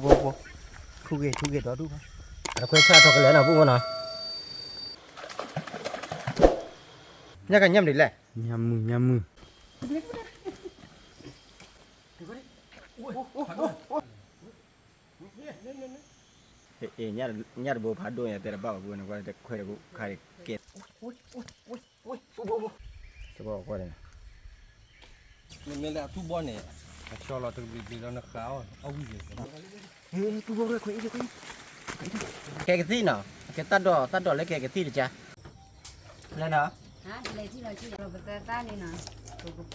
ဖိဖိဖိ, ထူဂ့ၤ ထူဂ့ၤဒီဒူၣ်ဘၣ်, အတခွဲဆၣ်ထီၣ်ကလဲာ်နီၤ ဖိဖိနီၤ, ညၣ်ကညၣ်မနုၤလဲၣ်, ညၣ်မုၢ် ညၣ်မုၢ်, ညၣ်တဘိဖးဒိၣ်ညါ တဲတဘၣ်ဘၣ် ဖိဖိန့ၣ် ကွၢ်ခွဲးတကူခါဒီးကဲ ဖိဖိဖိ, တဘၣ်ကွၢ်ဒီး နမ့ၢ်လၢအထူၣ်ဘီန့ၣ် အကၠီလီၤတကဘျံးဘျံးလီၤ နဃးအီၣ်အဝံၣ်ယဲၢ်, ဖိဖိခွဲးအံၤ ခွဲးအံၤ, ကဲကသံၣ်နီၤ, ကဲတၢ်ဒိး တၢ်ဒိးလၢကဲကသံၣ်တကါ, လဲၤနီၤ, ပသၢသၣ်န့ၣ်နီၤ, ပကဖီ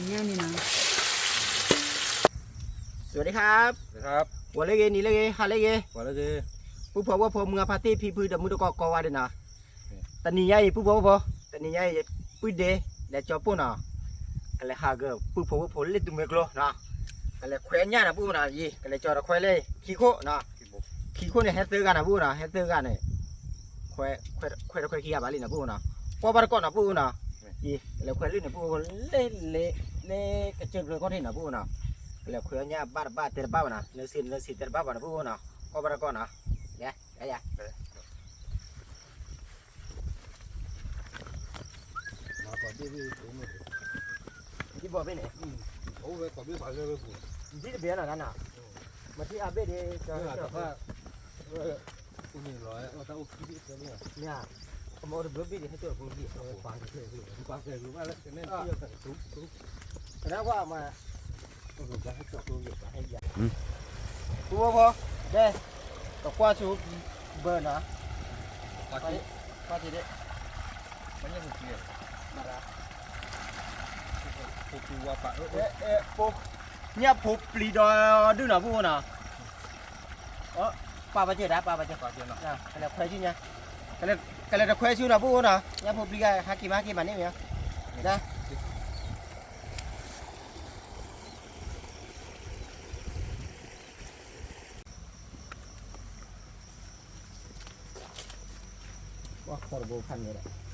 ညါန့ၣ်နီၤ, สวัสดีครับ, ဝီၤလၢဂ့ၤ နံၤလၢဂ့ၤ ဟါလၢဂ့ၤ, ပုၢ်ဖိဝဲၢ်ဖိ မုၢ်အဖါတံၢ်ဖံဖုဒီးမုၢ်တကိးကိးဂၤဒဲးနီၤ, တနံၤညါအံၤ ပုၢ်ဖိဝဲၢ်ဖိ, တနံၤညါအံၤ ပုၢ်ဒ့ လဲၤကၠီပိၢ်နီၤ, ကလဲၤဟးဂ့ၤ ပုၢ်ဖိဝဲၢ်ဖိလၢသူမွဲကျိနီၤ, ကလဲၤခွဲးညၣ်နီၤ ပုၢ်ဖိနီၤ, ယံၤ ကလဲၤကၠီတခွဲးလၢခံခိၣ်နီၤ, ခံခိၣ်န့ၣ် ဟဲသၢဂၤနီၤ ပုၢ်ဖိနီၤ, ဟဲသၢဂၤန့ၣ် ခွဲးတခွဲးခံဂၤဘၣ်လံနီၤ ပုၢ်ဖိနီၤ, ကွၢ်ဘၣ်တကိးနီၤ ပုၢ်ဖိနီၤ, ယံၤ ကလဲၤခွဲးလၢန့ၣ် ပုၢ်ဖိလၢ လၢကစၢၢ်ကျၢၤခီၣ်ထံးနီၤ ပုၢ်ဖိနီၤ, ကလဲၤခွဲးညၣ်ဘၣ်တဘၣ်တဲတဘၣ်ဘၣ်နီၤ, နစံးနစံးတဲတဘၣ်ဘၣ်နီၤ ပုၢ်ဖိနီၤ, ကွၢ်ဘၣ်တကိးနီၤ, ယၤ ယၤ ဒ်ဘီဘ့ၣ်န့ၣ်, ဒ်တဘ့ၣ်နီၤ နၤနီၤ, မ့ၢ်ထံၣ်အါဘ့ၣ်ဒ်, မ့ၢ်, အမ့ၢ်တဘျီဘ့ၣ်ဒ် ဟဲကၠီတဖိလံ, ပှၤ, ကဒၣ်ဝဲမး, ဖိဖိဖိ, ဒဲ, ကကွၢ်ဆူဘၢနီၤ, ကွၢ်ဆူဒဲ, မ့ၢ်ညၣ်ဖိပျံၤ, ဖိပျံၤဝါပာ်, ညၣ်ဖိပျံၤဒီဒူၣ်နီၤ ပုၢ်ဖိနီၤ, ပာ်ပာ်စၢၤဒၣ် ပာ်ပာ်စၢၤ, ကလဲၤခွဲးဆူညါ, ကလဲၤတခွဲးဆူနီၤ ပုၢ်ဖိနီၤ, ညၣ်ဖိပျံၤဂၤ ဟးက့ၤမး ဟးက့ၤမးန့ၣ်မ့ၢ်, ဒဲ ကွၢ်ခီတဘိဖးန့ၣ်ဒီး,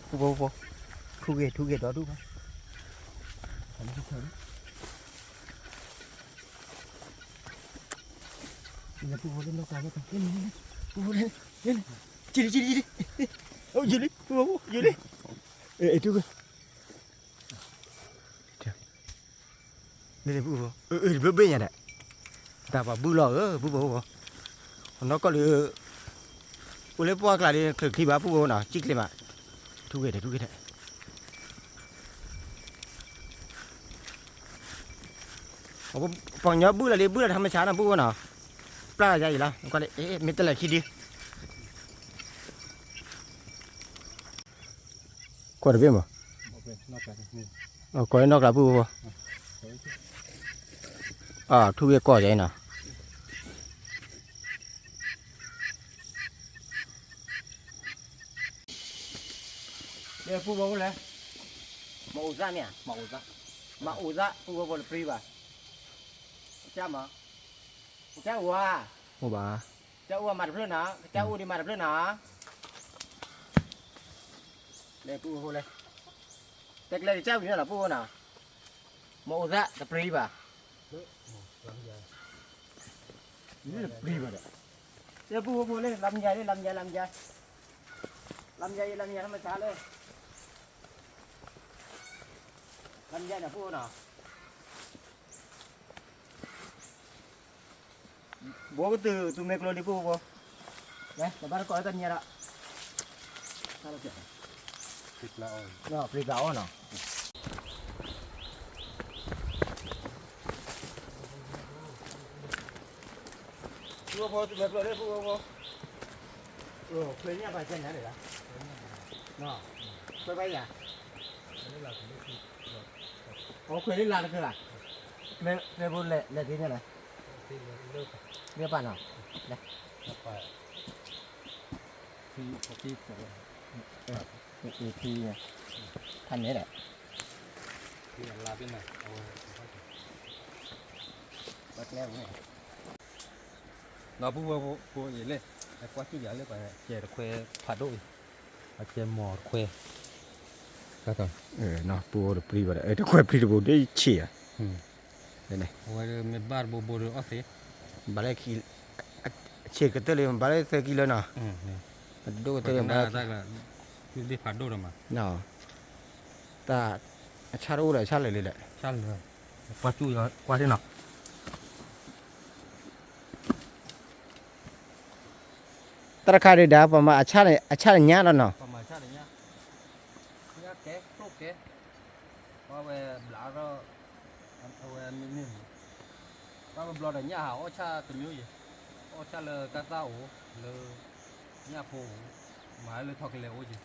ဖိဖိဖိ, ထူဂ့ၤ ထူဂ့ၤဒီဒူၣ်ဘၣ်, ဖိဖိလၢနီၢ်ကါဘၣ်, ဖိဖိလၢ, လၢ, လၢ, ယံာ်လံ ယံာ်လံ ယံာ်လံ, ဖိဖိ ယံာ်လံ, အဲ ထူဂ့ၤ လၢ ပုၢ်ဖိ, ဘျၢဘျၢညါဒီး, တၢ်ပှၤဘုလီၤဧၢ ပုၢ်ဖိဖိ, နီၢ်ကီၢ်လၢ, အိၣ်လၢပှၢ်ကျါဒီး ချၢးချံဘၣ် ပုၢ်ဖိနီၤ, စံၣ်ကျဲၤမး, ထူဂ့ၤဒီး ထူဂ့ၤဒီး, ပှၤကညီဘုလီၤလံ ဘုလီၤထါမဆါနီၤ ပုၢ်ဖိနီၤ, ပျၢ်လီၤယါအံၤလီၤ ကွၢ်လၢ မ့ၢ်တလဲၤခံဒု ကွၢ်တဘ့ၣ်မး, ကွၢ်နီၢ်ကျါ ပုၢ်ဖိ, ထူဂ့ၤကီၢ်ယါအံၤနီၤ, ပုၢ်ဖိလဲၣ်, မၤအိၣ်သၣ်မ့ၢ်ဧါ, မၤအိၣ်သၣ်, ပုၢ်ဖိလၢပြံဘၣ်, ကစၢ်မး, ကစၢ်အိၣ်ဧါ, ကစၢ်အိၣ်မၤတဖျၢၣ်နီၤ, ကစၢ်အိၣ်ဒံးမၤတဖျၢၣ်နီၤ, လဲၤပုၢ်ဖိလဲၣ်, တဲကျဲကစၢ်ဝံၤန့ၣ်လီၤ ပုၢ်ဖိနီၤ, မၤအိၣ်သၣ်တပြံဘၣ်, တပြံဘၣ်ဒီး, တဲပုၢ်ဖိဖိလၢ လါမယၤလၢ လါမယၤ လါမယၤ, လါမယၤ လါမယၤ ထါမဆါလၢ လါမယၤန့ၣ် ပုၢ်ဖိနီၤ, ဘိကတုၤ သူမ့ၢ်ကျိလံ ပုၢ်ဖိ, လဲၤ တဘၣ်တကိးလၢတနံၤညါဒီး, ပြံဘၣ်အီၣ်နီၤ, ပုၢ်ဖိ သူမ့ၢ်ကျိလံ ပုၢ်ဖိ, ခွဲးညၣ်ပာ်ကဲနၤဒၣ်, ခွဲးဘၣ်ယၤ, အခွဲးလၢလါတကၢၢ်ဧါ, ကျဲဖိလဲၤဒ်န့ၣ်လဲၣ် မ့ၢ်ပာ်နီၤ, လၢ, ဖဲန့ၣ်ဒီး, ပှၤကျဲ, ဒီပုၢ်ဝဲၢ်ဖိအံၤလဲၣ်, ကွၢ်စူၣ်ယၤလၢပှၤကဲတခွဲဖးဒိၣ်အံၤ, ပှၤကဲမီၤတခွဲ, ပုၢ်ဝဲၢ်တပျံၤဘၣ်ဒီး တခွဲဖျံတဘိဒီးဆံးဧါ, မ့ၢ်ဘၣ်တဘိဘိဒီးအီၣ်သ့, ဘၣ်လၢ ဆံးကတၢၢ်လံ ဘၣ်လၢသၢကံလၢနီၤ, ဒိၣ်ကတၢၢ်လံ ဘၣ်လၢ, ဖးဒိၣ်, တၢ်, အဆၣ်တအိၣ်ဒီး အဆၣ်လၢာ်လံလဲၣ်, ကွၢ်စူၣ်, ကွၢ်ထံနီၤ, တၢ်တခါဒုးဒီး ပှၤမၤအဆၣ်န့ၣ် အဆၣ်တညၣ်လီၤနီၤ, ပှၤမၤအဆၣ်တညၣ်, ညၣ်ကဲ ကျိၣ်ကဲ, ပှၤဝဲဘျးထီၣ်, အဝဲမ့မ့ၢ်, ပှၤဘျီဒီးညၣ်ဟးအီၣ်ဆၣ်တမံၤယဲ, အီၣ်ဆၣ်လၢကၢ်သၣ်အိၣ်, လၢညၣ်ဖိအိၣ်, မၤလၢ chocolate အိၣ်က့ၤ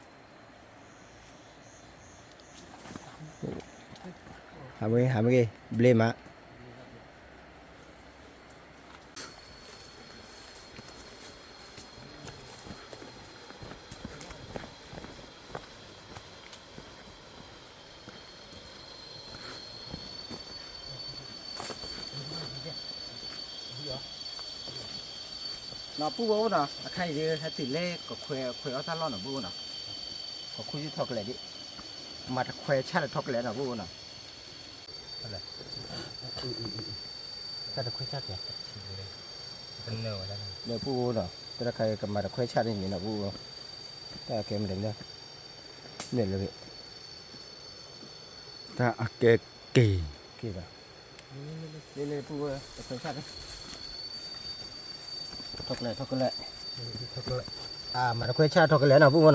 ဟးမ့ၢ်ဂ့ၤ ဘျ့မး, နီၤ ပုၢ်ဝဲၢ်နီၤ, အခါအံၤဒုး ဟဲတုၤလၢကခွဲး ခွဲးအီၣ်တၢ်လီၢ်နီၤ ပုၢ်ဝဲၢ်နီၤ, ကခွဲးဆူ chocolate ဒံး, မၤတခွဲးဆၣ်ဒီး chocolate နီၤ ပုၢ်ဝဲၢ်နီၤ, တခွဲးဆၣ်ကဲ, လၢပုၢ်ဝဲၢ်နီၤ တၢ်တခါအံၤ ကမၤတခွဲးဆၣ်ဒ်န့ၣ်နီၤ ပုၢ်ဝဲၢ်, တၢ်ကဲမနုၤလဲၣ်, မ့ၢ်လၢ တၢ်အကဲက့ၤ, က့ၤဘၣ်, လၢလၢပုၢ်ဝဲၢ် တခွဲးဆၣ်, chocolate, chocolate, မၤတခွဲးဆၣ် chocolate နီၤ ပုၢ်ဝဲၢ်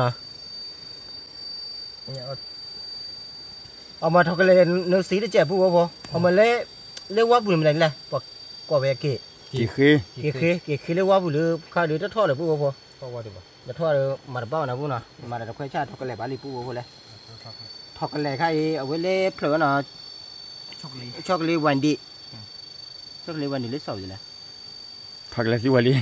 နီၤ, အမၤ chocolate နုၤစံတကဲး ပုၢ်ဝဲၢ်ဖိ, အမၤလၢ, လၢဝါပူၤန့ၣ်မနုၤလဲၣ် ပှၤကိးဝဲက့ၤ, က့ၤဃ့, က့ၤဃ့ က့ၤဃ့လၢဝါပူၤလၢခါဒုးတထီၣ်ဒီး ပုၢ်ဝဲၢ်ဖိ, တထီၣ်ဒီး မၤတဘၣ်ဝဲနီၤ ပုၢ်နီၤ, မၤဒီးတခွဲးဆၣ် chocolate ဘၣ်လံ ပုၢ်ဝဲၢ်ဖိလဲၣ်, chocolate ခါအံၤ အဝဲလၢဖျၢၣ်ဝဲနီၤ, chocolate ဝဲန့ၣ်, chocolate ဝဲန့ၣ်လၢစီၤဝဲလဲၣ်, chocolate သံဝဲလံ,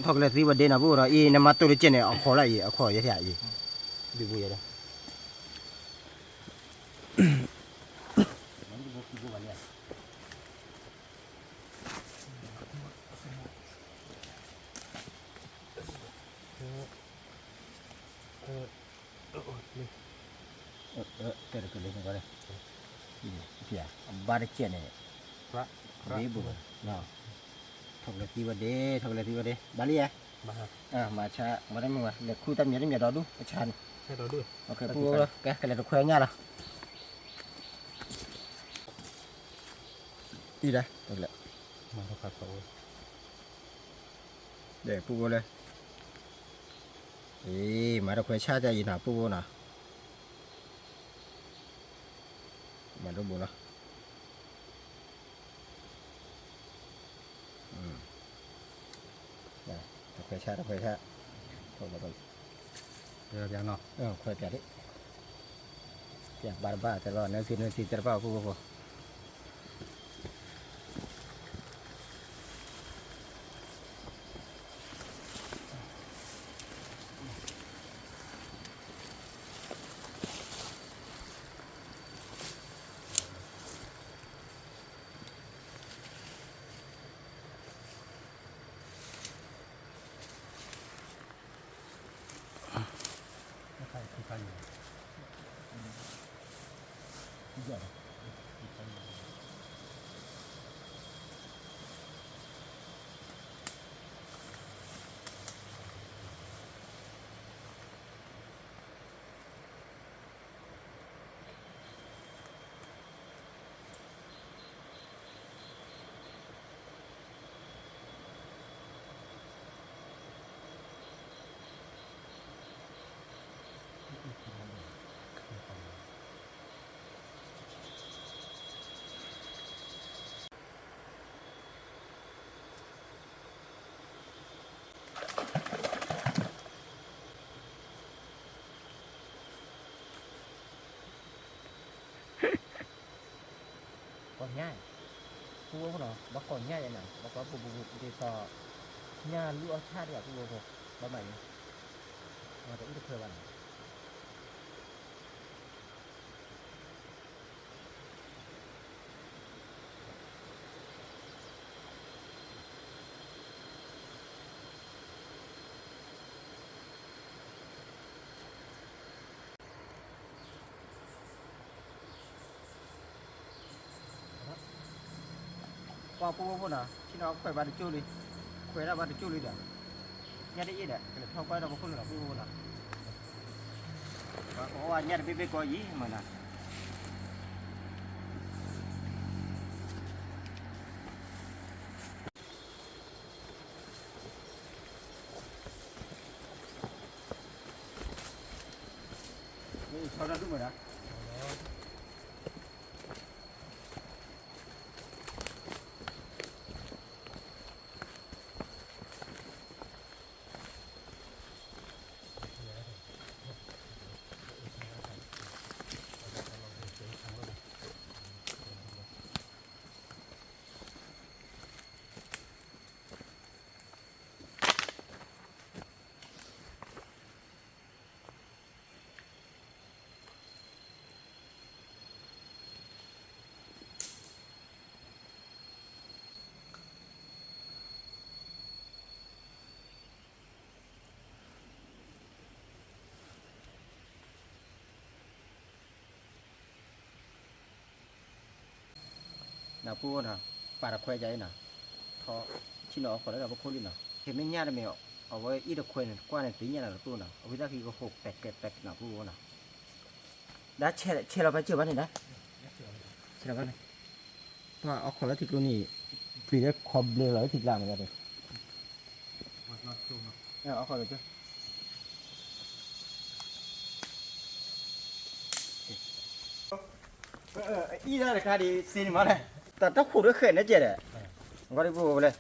chocolate သံဝဲဒ့နီၤ ပုၢ်ဝဲၢ်နီၤ, အံၤ နမၤတိၢ်တကဲးန့ၣ် အခီလၢအံၤ အခီယဲၢ်ထံအံၤ, ဒုးဘူးယဲၢ်ဒီး တဲတကလဲၣ်န့ၣ်, ဘၣ်တကဲးန့ၣ်, ဘ့ၣ်ဘူး, chocolate သံဝဲဒ့, chocolate သံဝဲဒ့, ဘၣ်လံယဲ, မၤဆါ, မၤတမုာ်ဝဲ လဲၤခူၣ်တၢ်မံၤတမံၤဒီဒူၣ် အဆါန့ၣ်, ကဲကလဲၤတခွဲညၣ်လီၤ. အံၤဒၣ်, ဒီးပုၢ်ဖိလၢ, အံၤ မၤတခွဲဆၣ်တၢ်အံၤနီၤ ပုၢ်ဖိနီၤ, မၤဒိဘိလီၤ. တခွဲဆၣ် တခွဲဆၣ်, ခွဲပျးလံ, ပျးဘၣ်တဘၣ်တဲလီၤ နၢ်စံနၢ်စံတဲတဘၣ် ပုၢ်ဖိဖိ. ပှၤညါ, ပူဖိနီၤ ဘၣ်ကိးညၣ်ယဲနၤ ဘၣ်ကိးပူဖိ ဒ်သိး ညၣ်လူၢ်အီၣ်ဆၣ်ဒ်အပူဖိ ဘၣ်မၤယဲ တအံၣ်တခွဲဘၣ်နီၤ ကွၢ်ပူဖိဖိနီၤ ထံၣ်နီၤခွဲးဘၣ်တကၠိၢ်လံ ခွဲးဒၣ်ဘၣ်တကၠိၢ်လံဒီး ညၣ်တအ့ၣ်ဒီး ကလဲၤထီၣ်ကွၢ်ဒီးပခိၣ်လၢနီၤ ပူဖိဖိနီၤ ပှၤကဝါညၣ်တဘ့ၣ်ဘ့ၣ်ကီးယံၤမးနီၤ မ့ၢ်ဆီတၢ်ဒူၣ်မးနီၤ နပူဖိနီၤ ပာ်တခွဲကါအံၤနီၤ ထီ ထံၣ်နီၤအီၣ်ခိးလၢဒီးပခိၣ်လံနီၤ ဟဲမ့ၢ်ညၣ်တမ့ၢ် အဝဲအ့ၣ်တခွဲန့ၣ် ကွၢ်န့ၣ်သ့ၣ်ညါလီၤတတိၢ်နီၤ အဝံသၣ်ခံကဟိးပဲာ်ပဲာ်ပဲာ်နီၤ ပူဖိနီၤ ဒၣ်ဆဲးလီၤဖဲစၢၤဘၣ်န့ၣ်ဒၣ် ဆဲးလီၤဖဲန့ၣ် ပှၤအီၣ်ခိးလၢထံကျိန့ၣ် ပျံၤလၢခီဘျ့လီၤလၢထံကျါမး အီၣ်ခိးလၢ အအံၤဒၣ်တခါဒ်စ့န့ၣ်မးလဲၣ် တၢ်တၢ်ခိၣ်တဃဲးန့ၣ်ကဲဒီး ကီဒ်ပူဖိလဲၣ်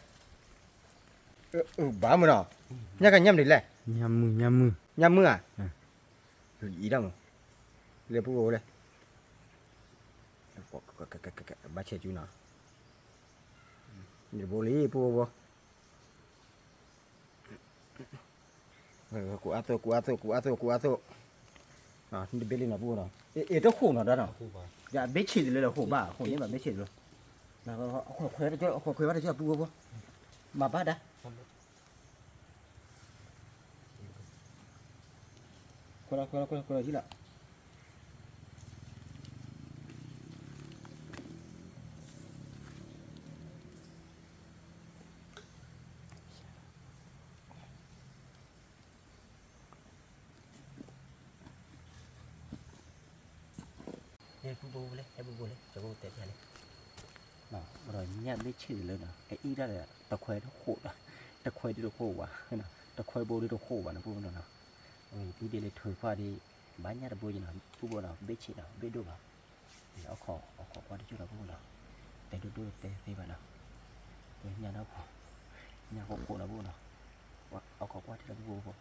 ဘၣ်မုာ်နီၤ ညၣ်ကညၣ်မနုၤလဲၣ် ညၣ်မုၢ် ညၣ်မုၢ် ညၣ်မုၢ်ဧါ အံၤဒၣ်မး လဲၣ်ပူဖိလဲၣ် ဘၣ်ဆဲးကၠူနီၤ တဘိလံပူဖိ ကူအါသိး ကူအါသိး ကူအါသိး ကူအါသိး နတဘ့ၣ်လံနီၤပူဖိနီၤ အ့ၣ်တဃိးနီၤဒၣ်နီၤ ယဘ့ၣ်ဆံးတလၢလၢဃိးဘၣ် ဃိးန့ၣ်ဘၣ်ဘ့ၣ်ဆံးတလၢ အခိးခွဲးဘၣ်တကၠိၢ် အခိးခွဲးဘၣ်တကၠိၢ်ပူဖိ မၤဘၣ်ဒၣ် ခွဲးလီၤ ခွဲးလီၤ ခွဲးလီၤ ခွဲးလီၤ ဟံးလီၤ ဟဲပူဖိလဲၣ် ဟဲပူဖိလဲၣ် ကၠီဖိတဲဖျါလဲၣ် ဒီးညၣ်ဘ့ၣ်ဆံးတလၢနီၤ အအံၤဒၣ်ဒီး တခွဲးတဃိးဒီး တခွဲးဒ်တဃိးဝဲ တခွဲးဘိဒ်တဃိးဝဲနီၤ ပူဖိနီၤ အဝဲယပုၢ်ဒ့လၢထွဲခွါဒ် ဘၣ်ညၣ်တဘိယနီၤ ပူဖိနီၤ ဘ့ၣ်ဆံးနီၤ ဘ့ၣ်ဒိၣ်ဘၣ် အီၣ်ခိး အီၣ်ခိးကွၢ်တကၠိၢ်နီၤ ပူဖိနီၤ တဲဒိၣ်ဒိၣ်တဲသ့ဘၣ်နီၤ ပညၣ်နီၤ ညၣ်ဃိးဃိးနီၤ ပူဖိနီၤ အီၣ်ခိးကွၢ်ထံလီၤပူဖိ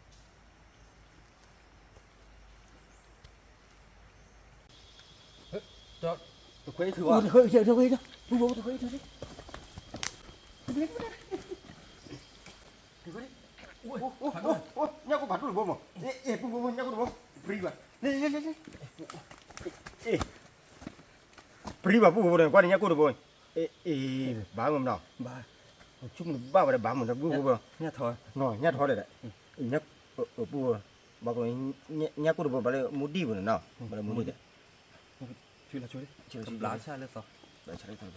တခွဲးထုးဝဲ တခွဲးထုး တခွဲးထုး ပူဖိ တခွဲးထုး တခွဲးထုး ညၣ်ကိၢ်ဖးဒိၣ်တဘိမး ပရံဘၣ် ပရံဘၣ်ပူဖိ ကွၢ်န့ၣ်ညၣ်ကိၢ်တဘိ ဘၣ်မုာ်နီၤ ဘၣ် ဆိကမိၣ်ဘၣ်ဝဲဒီးဘၣ်မုာ်ဒီးပူဖိ ညၣ်ထီဒီး ပူဖိ ဘၣ်ကလီ ညၣ်ကိၢ်တဘိ ဘၣ်လၢမူဒံၣ်ပူၤန့ၣ်နီၤ ဘၣ်လၢမူဒံၣ်ဒီး ဘၣ်ဆၣ်လၢသီ ဘၣ်ပူဖိန့ၣ် ခံဘ့ၣ်လံ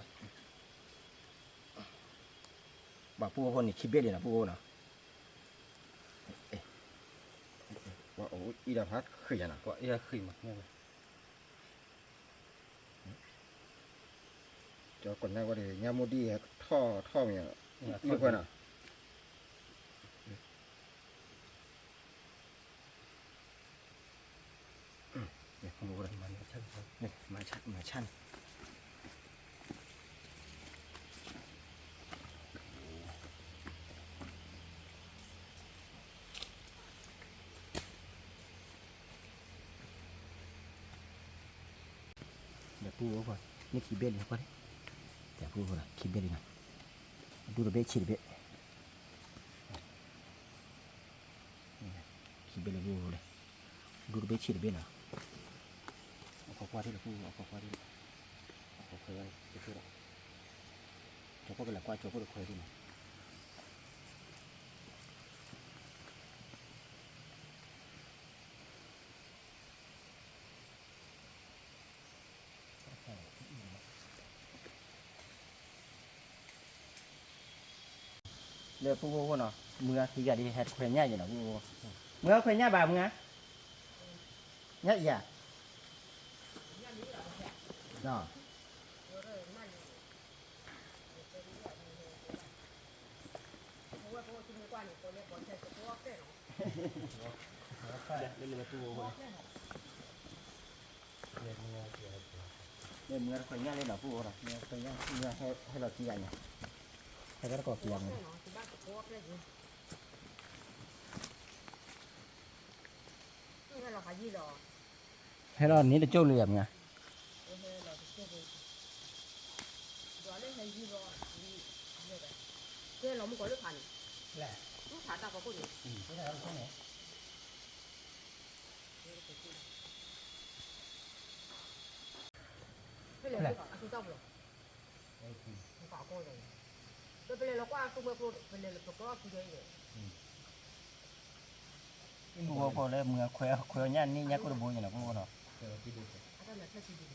နီၤ ပူဖိနီၤ အံၤဒီးဖးဃံးယၤနီၤ အံၤဃံးမး ကီးနၢ်ဝဲဒီး ညၣ်မိၢ်ဒံၣ်ထီၣ်ထီၣ်မ့ၢ် မ့ၢ်ကွၢ်နီၤ မၤဆၣ်န့ၣ် ဒီးပူဖိ မ့ၢ်ခံဘ့ၣ်န့ၣ် ကွၢ်န့ၣ် တဲ ခံဘ့ၣ်လံနီၤ, အဒူၣ်တဘ့ၣ်ဆံးတဘ့ၣ်, ခံဘ့ၣ်လၢပူဖိလဲၣ်, အဒူၣ်တဘ့ၣ်ဆံးတဘ့ၣ်နီၤ, အခိးကွၢ်ထံၣ်လၢပူ, အခိးကွၢ်ထံၣ်လၢ, အခိးခွဲးဝဲတထံၣ်ဒီး, ကၠီၤခိၣ်ကလဲၤကွၢ်ကၠီၤခိၣ်တခွဲးဒ်နီၤ. လၢပူဖိဖိနီၤ, မုၢ်ဂၤခံဂၤဒ်ဟဲတခွဲးညၣ်ယဲနီၤ, ပူဖိ, မုၢ်ဂၤခွဲးညၣ်ဘၣ်မုၢ်ဂၤ, ညၣ်အံၤဧါ, ဒီး လၢမုၢ်ဂၤတခွဲးညၣ်လံနီၤ ပူဖိနီၤ, မုၢ်ဂၤခွဲးညၣ်လံနီၤ, မုၢ်ဂၤဟဲလီၤခံဂၤညါ, ဟဲလီၤတကိးခံဂၤန့ၣ် ဟဲလီၤန့ၣ်တကၠိၢ်လံဧါမုၢ်ဂၤ, ပလဲၤလီၤကွၢ်သူမွဲကျိ ပလဲၤလၢပကျီၢ်ခံဒီးအံၤန့ၣ်, ပူဖိဖိလၢမုၢ်ဂၤခွဲးခွဲးအီၤညၣ်န့ၣ် ညၣ်ကိၢ်တဘိညါနီၤ ပူဖိနီၤ, အတၢ်မ့ၢ်ထဲထံဒ်န့ၣ်,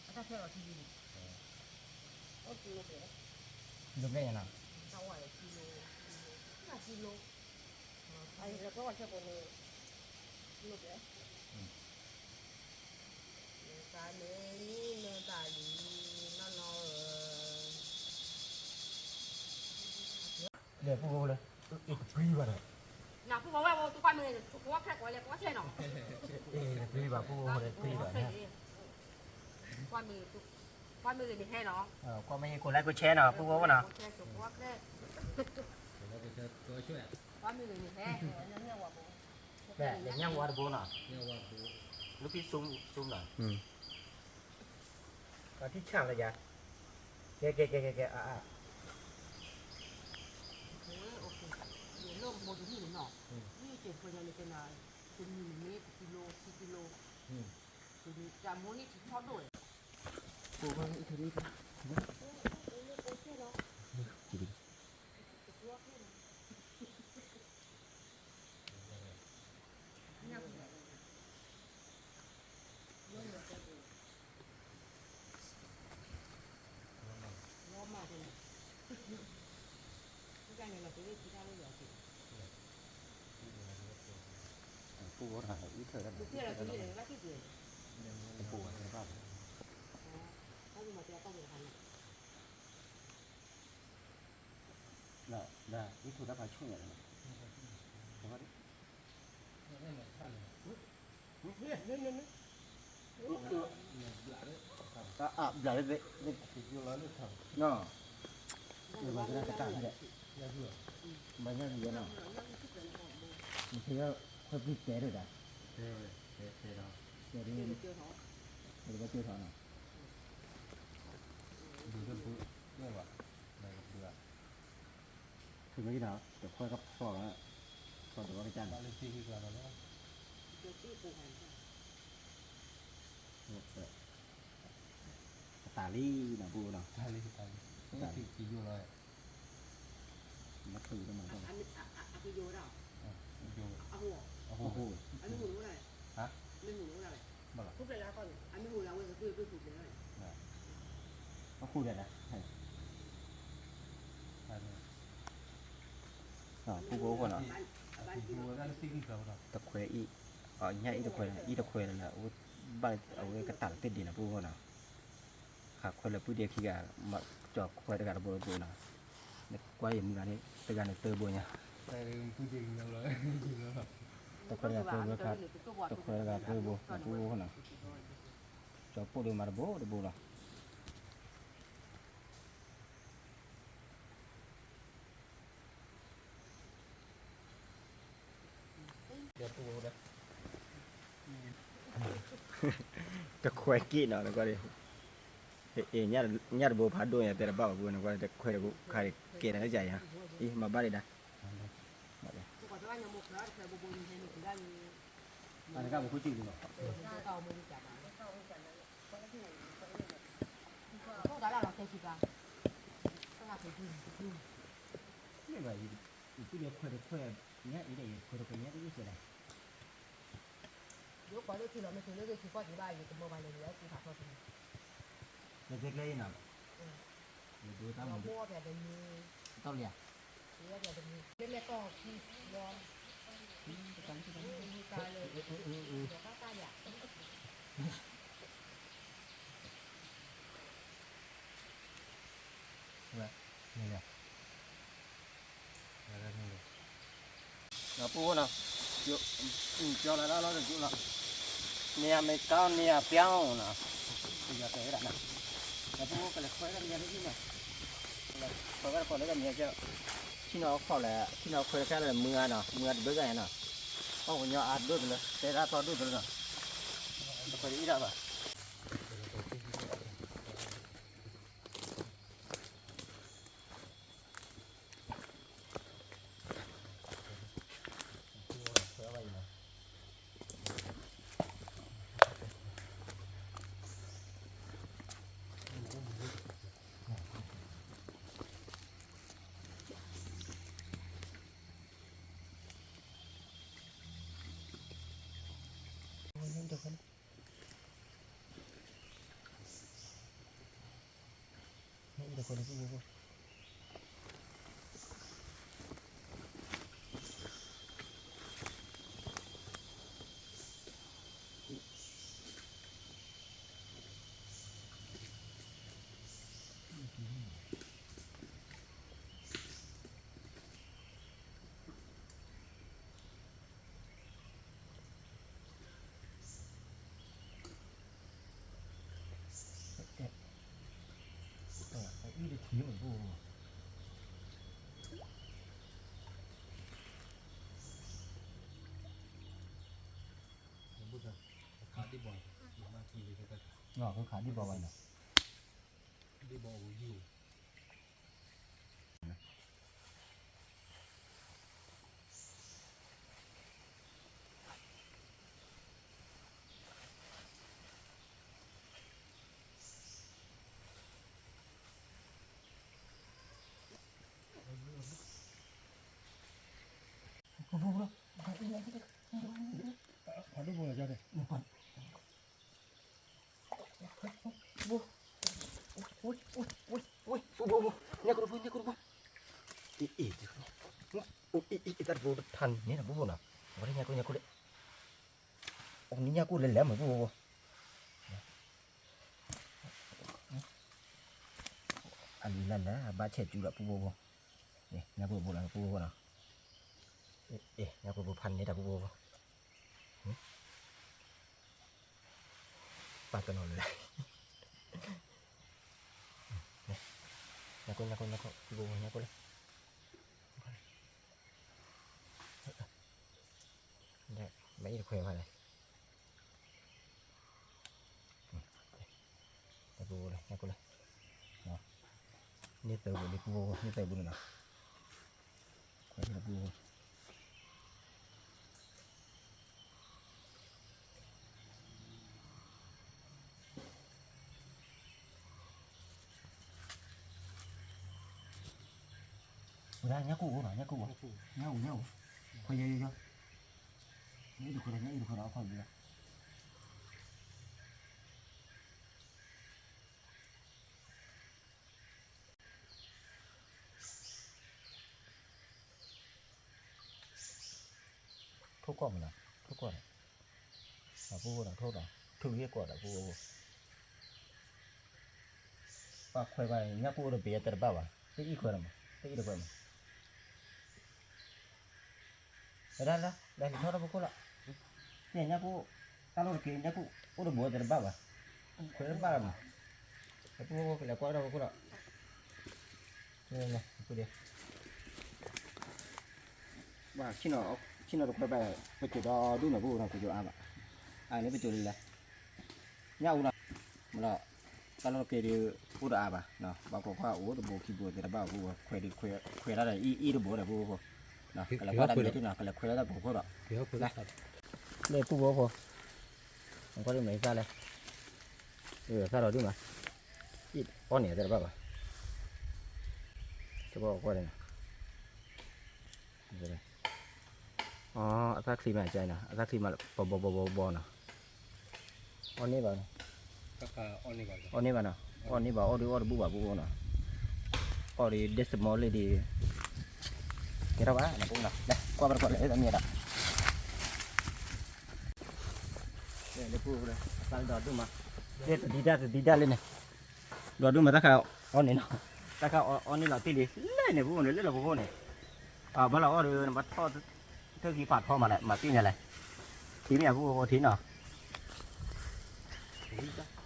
အတၢ်ထဲအီၤထံဒ်န့ၣ်, ဒိးဘျဲၣ်ညါနီၤ, လဲၤပူဖိလၢ အ့ၣ်တပျံၤဘၣ်ဒီး, နပူဖိဝဲ ပှၤမ့ၢ် ပှၤခဲကိးလဲၤပှၤဆဲးနီၤ, အ့ၣ်တပျံၤဘၣ် ပူဖိတပျံၤဘၣ်, ပှၤမ့ၢ်ဂ့ၤန့ၣ်ဟဲနီၤ, ပှၤမ့ၢ်ဂ့ၤကိးလဲၤကိးဆဲးနီၤ ပူဖိနီၤ, ပှၤမ့ၢ်ဂ့ၤန့ၣ်ဟဲ, လဲၤညၣ်ဝါတဘိနီၤ, လူပံၤ zoom zoom နီၤ, ပှၤထံၣ်ဆၣ်လၢယၤ, ကဲကဲကဲကဲကဲ အါအါ, လၢမိၢ်တနံၣ်န့ၣ်နီၤ, ယကဲးခွဲးညါန့ၣ် ကဲနၤ, တနံၣ်န့ၣ်မ့ၢ် တကံလိ ခံကံလိ, တၢ်မိၢ်န့ၣ်ထံထီၣ်ဒိၣ်ဝဲ, ပူဖိတၢ် အံးထၢၣ် တပူၤဝဲတဘၣ်ဘၣ်, လၢ လၢ အံးထၢၣ်တၢ်ဖးဆူၣ်ညါန့ၣ်, အါ ဘျးလၢ ဘၣ်ကနၣ်တကးဒီး, ဘၣ်ညၣ်လံနီၤ, နဖဲခွဲးပျံၤတဲတဒၣ်, တဲဒၣ်, တဲဒၣ်, တဲဒၣ်, တဲထီၣ်နီၤ, ဘၣ်, ဖဲမ့ၢ်ဒၣ် တခွဲကဖျီလီၤ, ဖျီဒီးဝဲကစၢ်န့ၣ် အတၢ်လံနီၤ ပူၤနီၤ, တၢ်လံ, တၢ်လံ, မ့ၢ်ထုးတမၤတၢ်, အဟူ, အဟူ, အဟူဒၣ်, ပူၤပူၤနီၤ, တခွဲအံၤ, ညၣ်အံၤတခွဲ, အံၤတခွဲလၢ အဝဲဘၣ်အဝဲကတၢ်တသ့ဒံးနီၤ ပူၤပူၤနီၤ, ဟးခွဲလၢပုၢ်ဒ့ခံဂၤ, ကၠီၤခွဲတဂၤတဘိတဘိနီၤ, နကွၢ်ယမုၢ်ဂၤန့ၣ် တဂၤန့ၣ်တၢဘိညါ, တခွဲတဂၤတၢဘိခါ, တခွဲတဂၤတၢဘိ ပူၤပူၤနီၤ, ကၠီၤပိၢ်ဒ့မၤတဘိတဘိလီၤ. တခွဲက့ၣ်နီၤ နကွၢ်ဒ်, အ့ ညၣ်တဘိဖးဒိၣ်ညါ တဲတဘၣ်ဘၣ် ပူန့ၣ် ကွၢ်တခွဲးတခါ ကဲနၤကစၢ်ယၤ, အ့ မၤဘၣ်ဒံးဒၣ်, အတကၢ်ပခိၣ်စံၣ်လီၤ, မ့ၢ်ဘၣ် ယသူၣ်န့ၣ်ခွဲးတခွဲး, ညၣ်အံၤဒီး ယခွဲးတခွဲးညါတအံၣ်စဲဒၣ်, ယိၤကီးလၢထံလီၤ မ့ၢ်တုၤလၢဂ့ၢ်ထံကီၢ်ဒံးဘၣ် ယကမၢဘၣ်လဲၤလၢအကူဖးထီၣ်တမံၤ, လၢကျဲကျဲအံၤနီၤ, ယဒိတၢ်မူ, တၢ်လံဧါ, လၢမဲၢ်ကီၢ်ခံလီၤ, ဒီးတၢ်ယၤ ဝဲ, န့ၣ်လၢ ဝဲန့ၣ်လၢ ဒီးပူဖိနီၤ, ယိၤ, ယိၤလီၤလီၤလီၤတယိၤလီၤ, နေရာမကောင်း နေရာပြောင်းနီၤ, ယိၤတဲဝဲဒၣ်နီၤ, ဒီးပူဖိကလဲၤခွဲဝဲဒၣ်မ့ၢ်ယၤတဟံၣ်နီၤ, ကလဲၤခွဲဝဲဒၣ်ကိးလၢတၢ်မ့ၢ်ယၤကဲ, ထံၣ်နီၤခီၣ်လဲၣ် ထံၣ်နီၤခွဲတခါလၢမုၢ်ဂၤနီၤ, မုၢ်ဂၤတဘျုးဂၤနီၤ, အီၣ်ကညီအါဒိၣ်တလၢ တဲတၢ်ထီဒိၣ်တလၢနီၤ, တခွဲးတအံၣ်ဒၣ်ဘၣ် ခးဒံးဘၣ်ဝဲနီၤ, ဒံးဘၣ်ဝဲယိၤ ညၣ်ကိၢ်တဘိ ညၣ်ကိၢ်တဘိ, အ့ အ့ အ့ တၢ်တဘိတဖၣ်န့ၣ်နီၤ ပူဖိနီၤ, ဝဲဒၣ်ညၣ်ကိၢ် ညၣ်ကိၢ်လၢ အိၣ်န့ၣ်ညၣ်ကိၢ်လဲၤလဲၤမး ပူဖိဖိ, အလၢလၢ ဘၣ်ဆဲးကၠူလီၤ ပူဖိဖိ, ညၣ်ကိၢ်တဘိလီၤ ပူဖိဖိနီၤ, အ့ ညၣ်ကိၢ်တဘိဖးန့ၢ်တၢ် ပူဖိဖိ, ပာ်ကနီၤလၢ ညၣ်ကိၢ် ညၣ်ကိၢ် ညၣ်ကိၢ် ပူဖိဖိ ညၣ်ကိၢ်လၢ မ့ၢ်အံၤတခွဲးဘၣ်လဲၣ်, ညၣ်ကိၢ်လၢ ညၣ်ကိၢ်လၢ, န့ၢ်သၢပူၤလံ ပူဖိဖိ န့ၢ်သၢပူၤန့ၣ်နီၤ, ခွဲးလၢပူဖိ ဝဲဒၣ်ညၣ်ကိၢ်အိၣ်နီၤ ညၣ်ကိၢ်ဘၣ်, ညၣ်အိၣ် ညၣ်အိၣ်, ခွဲးယဲယဲယဲ, ညၣ်အံၤတခွဲးဒီး ညၣ်အံၤတခွဲးဒီး အခီၣ်ဘၣ် ထိၣ်ကီၢ်မနီၤ ထိၣ်ကီၢ်ဒီး, ပူဖိဒီးထိၣ်ဒီး ထိၣ်ဂ့ၢ်ကီၢ်ဒီးပူဖိ, ပှၤခွဲးပှၤညၣ်ကိၢ်အိၣ်တဘ့ၣ်တဲတဘၣ်ဘၣ် တအံၣ်ခွဲးဒီးမး တအံၣ်တခွဲးမး လၢလၢ လၢထီၣ်တၢ်ဖီခိၣ်လီၤ, ညၣ်ကိၢ်, တၢ်လီၢ်တက့ၢ် ညၣ်ကိၢ်အိၣ်တဘိတဲတဘၣ်ဘၣ်, ခွဲးတဘၣ်လီၤမး, ပူဖိကလဲၤကွၢ်တၢ်ဖီခိၣ်လီၤ, ဘၣ်, ဆ့ၣ်နီၤတခွဲးဘၣ် ပစိာ်ဒီဒူၣ်နီၤ ပူဖိနီၤ ပစိာ်အါဘၣ်, အန့ၣ်ပစိာ်လံလဲၣ်, ညၣ်အူနီၤ, မလီၤ, တၢ်လီၢ်တက့ဒုး အိၣ်တအါဘၣ်, ဘၣ်ကွၢ်ကွၢ်အိၣ်တဘိခံဘိသ့ၣ်တဘၣ်အပူၤ ခွဲးဒုးခွဲးတၢ်ဒီးအံၣ်အံၣ်တဘိဒီးပူၤဖိ, ကလဲၤကွၢ်တၢ်မ့ၢ်ထံၣ်နီၤ ကလဲၤခွဲးလၢတၢ်ပူၤဖိဒီး, လၢပူၤဖိဖိ, ကွၢ်ဒုးမ့ၢ်သၣ်လဲၣ်, သၣ်ဒီးဒုးမး, အီၣ်န့ၣ်သ့ၣ်တဘၣ်ဘၣ်, တဘၣ်ကွၢ်န့ၣ် အသၣ်ချံမးကနီၤ အသၣ်ချံမး ပဘီဘီဘီဘီနီၤ, အီၣ်န့ၢ်ဘၣ်, အီၣ်န့ၢ်ဘၣ်နီၤ အီၣ်န့ၢ်ဘၣ် အီၣ်ဒုးအီၣ်တဘူၣ်ဘၣ်ပူၤနီၤ, အီၣ်ဒုးဒ့စမီလ့ၣ်ဒုး, ကဲထီၣ်ဘၣ်နီၤပူၤနီၤ လဲၤကွၢ်ဘၣ်တကီၢ်လဲၣ်မ့ၢ်ဒီး, လၢပူၤလၢ သၣ်ဒီးဒုးမး, လၢတဒံဒၣ်တဒံဒၣ်လၢန့ၣ် ဒီးဒုးမးတၢ်ခါအီၣ်န့ၣ်နီၤ, တၢ်ခါအီၣ်န့ၢ်လီၤတံၢ်လံ လၢန့ၣ်ပူၤန့ၣ် လၢလီၤပူၤဖိန့ၣ်, ဘၣ်လီၤအီၣ်ဒီး နဘၣ်ထီၣ် ထၢၣ်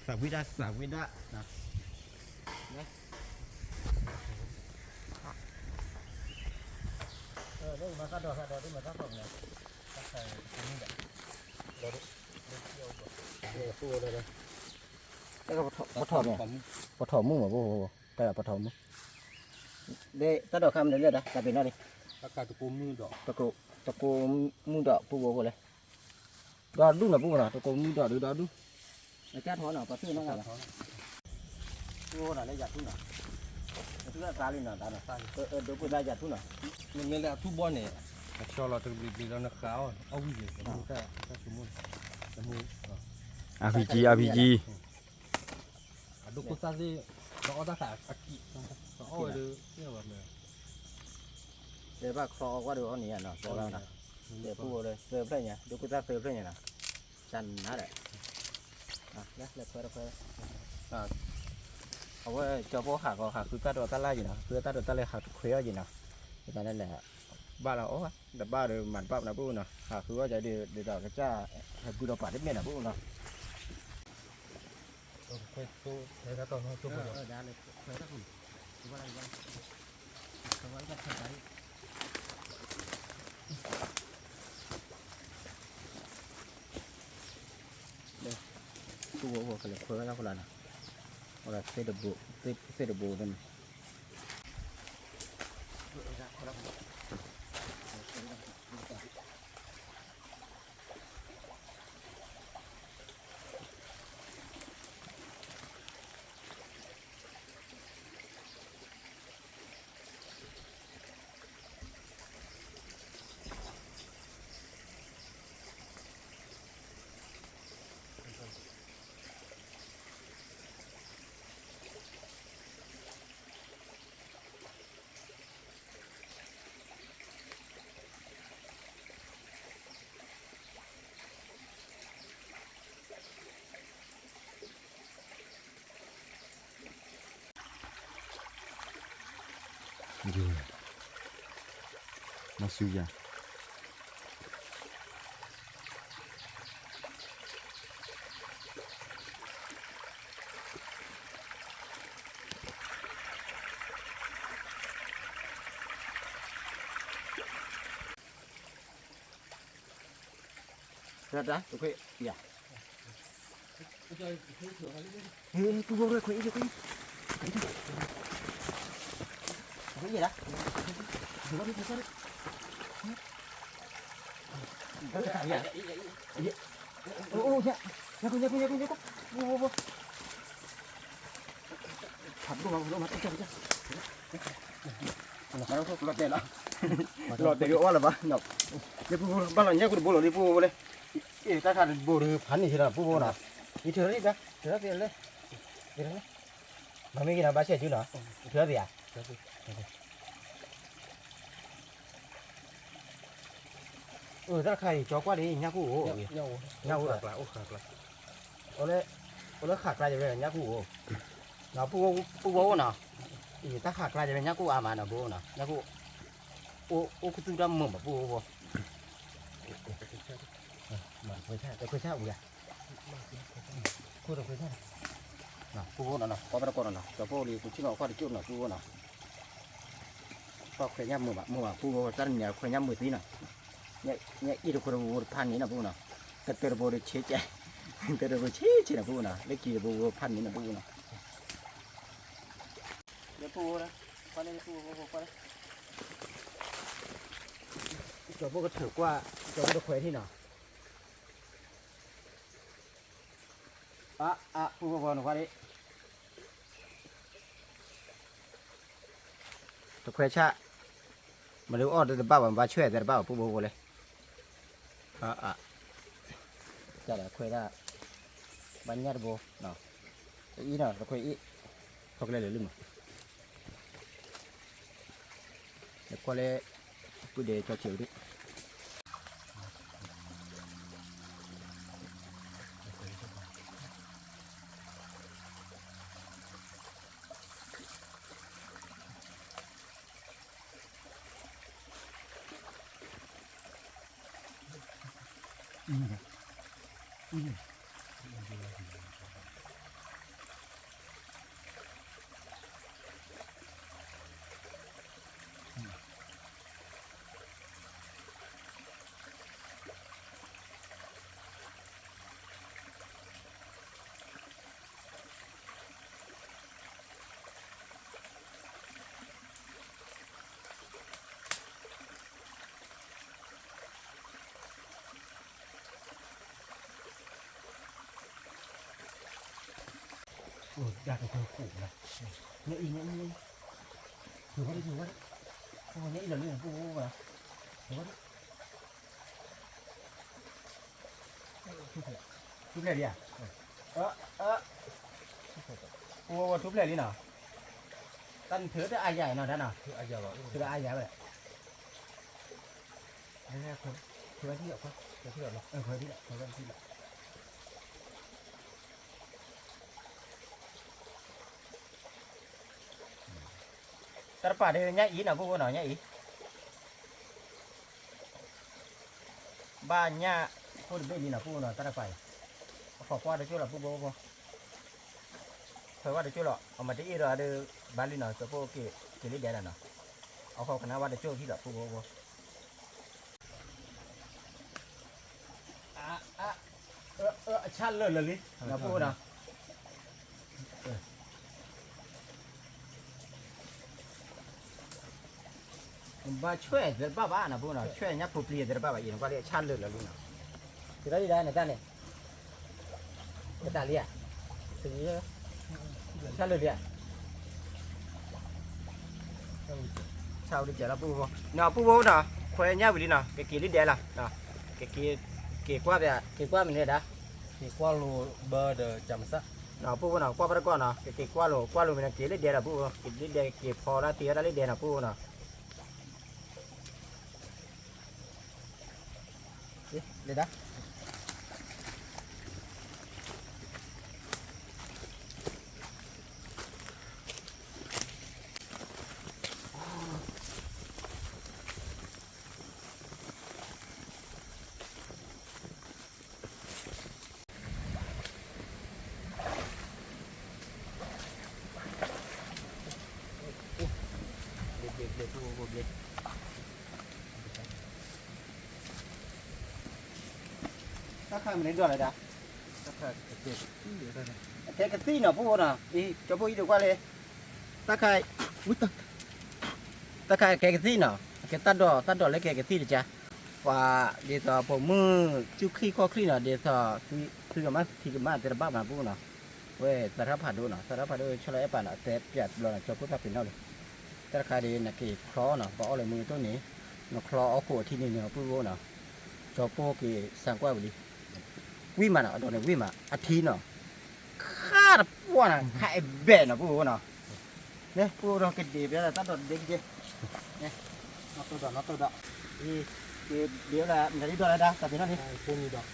ခံဖးထီမးလဲၣ် မၤသ့ၣ်ညါလဲၣ်, ထံမ့ၢ်အပူၤဖိထံနီၤ, သးဝံၣ်ဒၣ်သးဝံၣ်ဒၣ်, လၢမၤသၣ်ဒီးသးဒီးဒုးမးတၢ်ခါန့ၣ်, တၢ်ခါန့ၣ် ပထီၣ်မူမးဖိ တၢ်ပထီၣ်မူမးဖိ, တၢ်ဒီးခါမနုၤလဲၣ်ဒီး တၢ်ပ့ၤနီၣ်လံ, တကိးမုၢ်ဒီးပူၤဖိဖိလဲၣ်, ဒီးဒူၣ်နီၤပူၤနီၤ တကိးမုၢ်ဒီးဒုးဒီးဒူၣ်, အကၢ်ထီနီၤ ပှၤသ့ၣ်နီၣ်ဂၤလီၤ, ပူၤနီၤလၢယၤထူနီၤ, ပထူၣ်သၣ်သါလံနီၤ တၢ်နီၤ, ဒိကွံာ်သၣ်ယၤထူနီၤ, နမ့ၢ်လၢအထူၣ်ဘီန့ၣ် အဆှီလီၤတကဘျံးဘျံးလီၤနဃးအီၣ် အဝံၣ်န့ၣ် အ RPG RPG အဒိကိၣ်သၣ်သ့ၣ်, ဒီးအီၣ်တၢ်သးအကံၣ်, ဒီးအီၣ်ဝဲဒီး, တဲဘၣ်ချီအီၣ်ကွၢ်ဒီးအီၣ်န့ၣ်ယါနီၤ, တဲဘၣ်နီၤ, တဲပူၤဝဲလၢသၢဖျၢၣ်ညါ ဒိကိၣ်သၣ်သၢဖျၢၣ်ညါနီၤ, တၢ်နါဒီး, လၢခွဲတခွဲ, အဝဲကၠီပိၢ်ဟးဂီၤဟးဃုသၣ်ဒီးတၢ်လၢ်ယံၤနီၤ, ဃုသၣ်ဒီးတၢ်လၢဟးတခွဲအီၣ်ယံၤနီၤ, တၢ်န့ၣ်လဲၣ်, ဘၣ်လီၤအီၣ်ဘၣ်, တဘၣ်ဒီးမၤတဘၣ်ပနၢ်ပူၤနီၤ, ဟးဃုအီၣ်ယံၤဒီး ဒ်သိးကစၢ်ဟဲဘုဒီးပာ်တမ့ၢ်နၢ်ပူၤနီၤ. သူၣ်ဝဲကလဲၤခွဲဝဲဒၣ်ဃိလၢ်နီၤ, သ့ၣ်တဘိသ့ၣ်တဘိသ့ၣ်န့ၣ် မၤစူၤယၤ တၢ်တၢ် တခွဲးယၤ ပူဖိခွဲးအံၤ ခွဲးအံၤ ခွဲးအံၤ အိၣ် အိၣ် ညါ ညါ ညါ ညါ ညါ ဖးဒိၣ်မး ဖးဒိၣ်မး တၢ်တၢ် လီၤတဲာ်လီၤ လီၤတဲာ်ဒီးအီၣ်လၢၤဘၣ် လၢပူဖိဘၣ်လီၤညါကဒီးတဘိလီၤလံ ပူဖိလၢ တၢ်ခါတဘိဒီးဖးန့ၢ်ကဒီးပူဖိနီၤ ယထုးရံၣ်ဘၣ် ထုးရံၣ်လၢ မ့မ့ၢ်ကဒီးဘၣ်ဆဲးစုနီၤ ထုးရံၣ်ဧါ အၢ တၢ်တခါအံၤ ကၠီကွၢ်လံ ညၣ်ကူၣ်အိၣ် ညၣ်အိၣ် အိၣ်လၢ အိၣ်လၢဃာ်ကျါယဝဲ ညၣ်ကူၣ်အိၣ် ပူဖိအိၣ်နီၤ အံၤ တၢ်ဃာ်ကျါယဝဲ ညၣ်ကူၣ်အါမးနီၤ ပူဖိနီၤ ညၣ်ကူၣ် အိၣ် အိၣ်ခူသူၣ်တၢ်မုာ်ဘၣ် ပူဖိ မၤတခွဲဆၣ် တခွဲဆၣ်အူယၤ ခိၣ်တခွဲဆၣ် ပူဖိနီၤနီၤ ကီပတကိးနီၤနီၤ ကၠီဖိလံ ကဆ့ၣ်နီၤ ကွၢ်တကၠိၣ်နီၤ ပူဖိနီၤ ပှၤခွဲးညၣ်မုာ်ဘၣ် မုာ်ဘၣ် ပူဖိ တၢ်တနံၤခွဲးညၣ်မုာ်သံနီၤ ညၣ်အံၣ်တခွဲးတဘိတဖၣ်န့ၣ်နီၤ ပူဖိနီၤ ကတၢၢ်တဘိဒီးဆ့ကဲ တၢ်တဘိဆံးဆံးနီၤ ပူဖိနီၤ, လၢကံၢ်တဘိဖးမံၤနီၤ ပူဖိနီၤ, လၢပူဖိလၢ, ပူဖိ, ကၠီဖိကထၢၣ်ကွၢ်, ကၠီဖိတခွဲးထံၣ်နီၤ, အါ, အါ, ပူဖိနီၤ ကွၢ်ဒံး တခွဲးဆၣ်, မ့ၢ်လၢအီၣ်တဘၣ်ဘၣ် မ့ၢ်ဘၣ်ဆွဲၣ်သဲတဘၣ်ဘၣ် ပူဖိဖိလဲၣ်, အါ, အါ, တၢ်ဒီးခွဲးဒၣ်, ဘၣ်ညၣ်တဘိ, အံၤနီၤ တခွဲးအံၤ, ခီကလဲၤလၢာ်လံမး, နကွၢ်လၢ, ပုၢ်ဒဲးကၠီဆံးဝံၤဒံး ဒၣ်တခွဲခိၣ်လီၤ, ညၣ်အံၤ ညၣ်အံၤ, ထုးဝဲဒၣ် ထုးဝဲဒၣ်, ညၣ်အံၤလီၤလံ ပူဖိ, ထုးဝဲဒၣ် ထူဖျဲၣ်လံဧါ, အၢ, အၢ, ပူဖိ ထူဖျဲၣ်လံနီၤ, တၢ်နထုးတအါယၤနီၤ တၢ်နီၤ, ထုးတအါယၤဝဲ, ခွဲးထံၣ်လီၤ, ခွဲးထံၣ်လီၤ, ခွဲးထံၣ်လီၤ, တၢ်တပာ်ဒီးညၣ်အံၤနီၤ ပူဖိနီၤ ညၣ်အံၤ ဘၣ်ညၣ်ဖိတဘ့ၣ်လံနီၤ ပူဖိနီၤ တၢ်တပာ်အံၤ, အခိးကွၢ်တကၠိၢ်လီၤ ပူဖိဖိ, ခွဲးဝဲတကၠိၢ်လီၤ အမၤတအ့ၣ်ဒီးအဒုးဘၣ်လံနီၤ ကၠီဖိက့ၤလံဒဲးလီၤနီၤ, အခိးကနၣ်ဝဲတကၠိၢ်ထံၣ်လီၤ ပူဖိဖိ အဆၣ်လၢာ်လၢာ်လံ, ပူဖိနီၤ, ဘၣ်ဆွဲၣ်သဲတဘၣ်ဘၣ် နပူဖိနီၤ, ဆွဲၣ်ညၣ်ဖိပျံၤသဲတဘၣ်ဘၣ် အံၤနကွၢ်လံ အဆၣ်လၢာ်လၢာ်လံနီၤ, ကဲဒ်ဒၣ်နတၢ်န့ၣ်, ကတၢ်လံဧါ, ဆၣ်လၢာ်လံဧါ, ဆၣ်အိၣ်တစဲးလီၤ ပူဖိ, နီၤ ပူဖိနီၤ, ခွဲးညၣ်ဝံၤလံနီၤ ကက့ၤလံဒဲးလီၤ, ကက့ၤ, က့ၤကွၢ်ပ, က့ၤကွၢ်မနုၤဒၣ်, က့ၤကွၢ်လိာ်ဘၢဒီးကမစၢ်, နီၤ ပူဖိနီၤ ကွၢ်ဘၣ်တကီၢ်နီၤ ကက့ၤကွၢ်လိာ် ကွၢ်လိာ်မနုၤ က့ၤလံဒဲးလီၤ ပူဖိ, က့ၤလံဒဲး က့ၤဖီဒၣ်သ့ဝဲဒၣ်လံဒဲးနီၤ ပူဖိနီၤ လၢဒၣ် တၢ်ခါမနုၤဒိးလၢဒၣ်, အကဲကသံၣ်နီၤ ပူဖိနီၤ, အံၤ ကၠီဖိအံၤဒိးကွၢ်လၢ တၢ်ခါ, တၢ်ခါကဲကသံၣ်နီၤ, အကဲတၢ်ဒိး တၢ်ဒိးလၢကဲကသံၣ်တကါ, ပှၤဒ်သိးပိာ်မုၣ်ကူၣ်ချံၣ်ခီၣ်ချံၣ်နီၤ, ဒ်သိး သုကမၣ်ထံကမၣ်သဲတဘၣ်မး ပူဖိနီၤ, ဝဲသရၣ်ဖးဒိၣ်နီၤ, သရၣ်ဖးဒိၣ်ဆၢလီၤအဲၣ်ပာ်နီၤ, အတဲပၠးတဘျီနီၤ ကၠီဖိတၢ်ပ့ၤနီၣ်လံ, တၢ်တခါဒ်နက့ၤချီနီၤ, ပှၤအီၣ်လၢမုၢ်ကတိၢ်န့ၣ်, နချီအီၣ်ခိၣ်အထံန့ၣ်န့ၣ် ပူဖိနီၤ, ကၠီဖိက့ၤစၢကွၢ်ဝံၤလံ ဝံၣ်မးနီၤ, အဒိးန့ၣ်ဝံၣ်မး အထံနီၤ, ခါတပှၢ်နီၤ, ခါအဘဲၣ်နီၤ ပူဖိနီၤ, န့ၣ် ပူဖိဒီးကဒ့ၣ်ဘဲလၢတၢ်ဒိးတဒ့က့ၤ, နီၢ်တိၢ်ဒီး နီၢ်တိၢ်ဒီး, ကဒ့ၣ်ဝဲလၢ မနုၤဒ်ဒိးလၢဒၣ် တၢ်ပ့ၤနီၣ်န့ၣ်,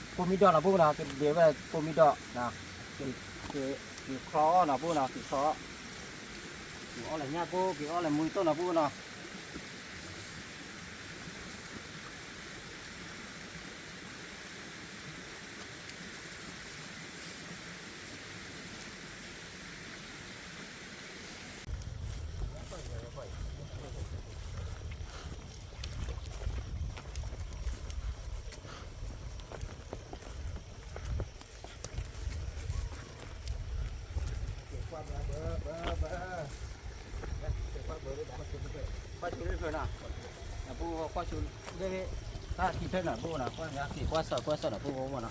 ပိာ်မံဒီးနီၤ ပူဖိနီၤ, ကဒ့ၣ်ဝဲပိာ်မံဒီး, က့ၤချီအီၣ်နီၤ ပူဖိနီၤ, က့ၤချီအီၣ်, က့ၤအီၣ်လၢညၣ်ကိၢ် က့ၤအီၣ်လၢမုၢ်ကတိၢ်နီၤ ပူဖိနီၤ တၢ်ခါန့ၣ် ကွၢ်ဆိလၢဖျၢၣ်နီၤ, နပူၤကွၢ်ဆိလၢ တၢ်ခံဖျၢၣ်နီၤ ပူၤနီၤ, ကွၢ်က့ၤကွၢ်စီၣ်ကွၢ်စီၣ်နီၤ ပူၤပူၤနီၤ.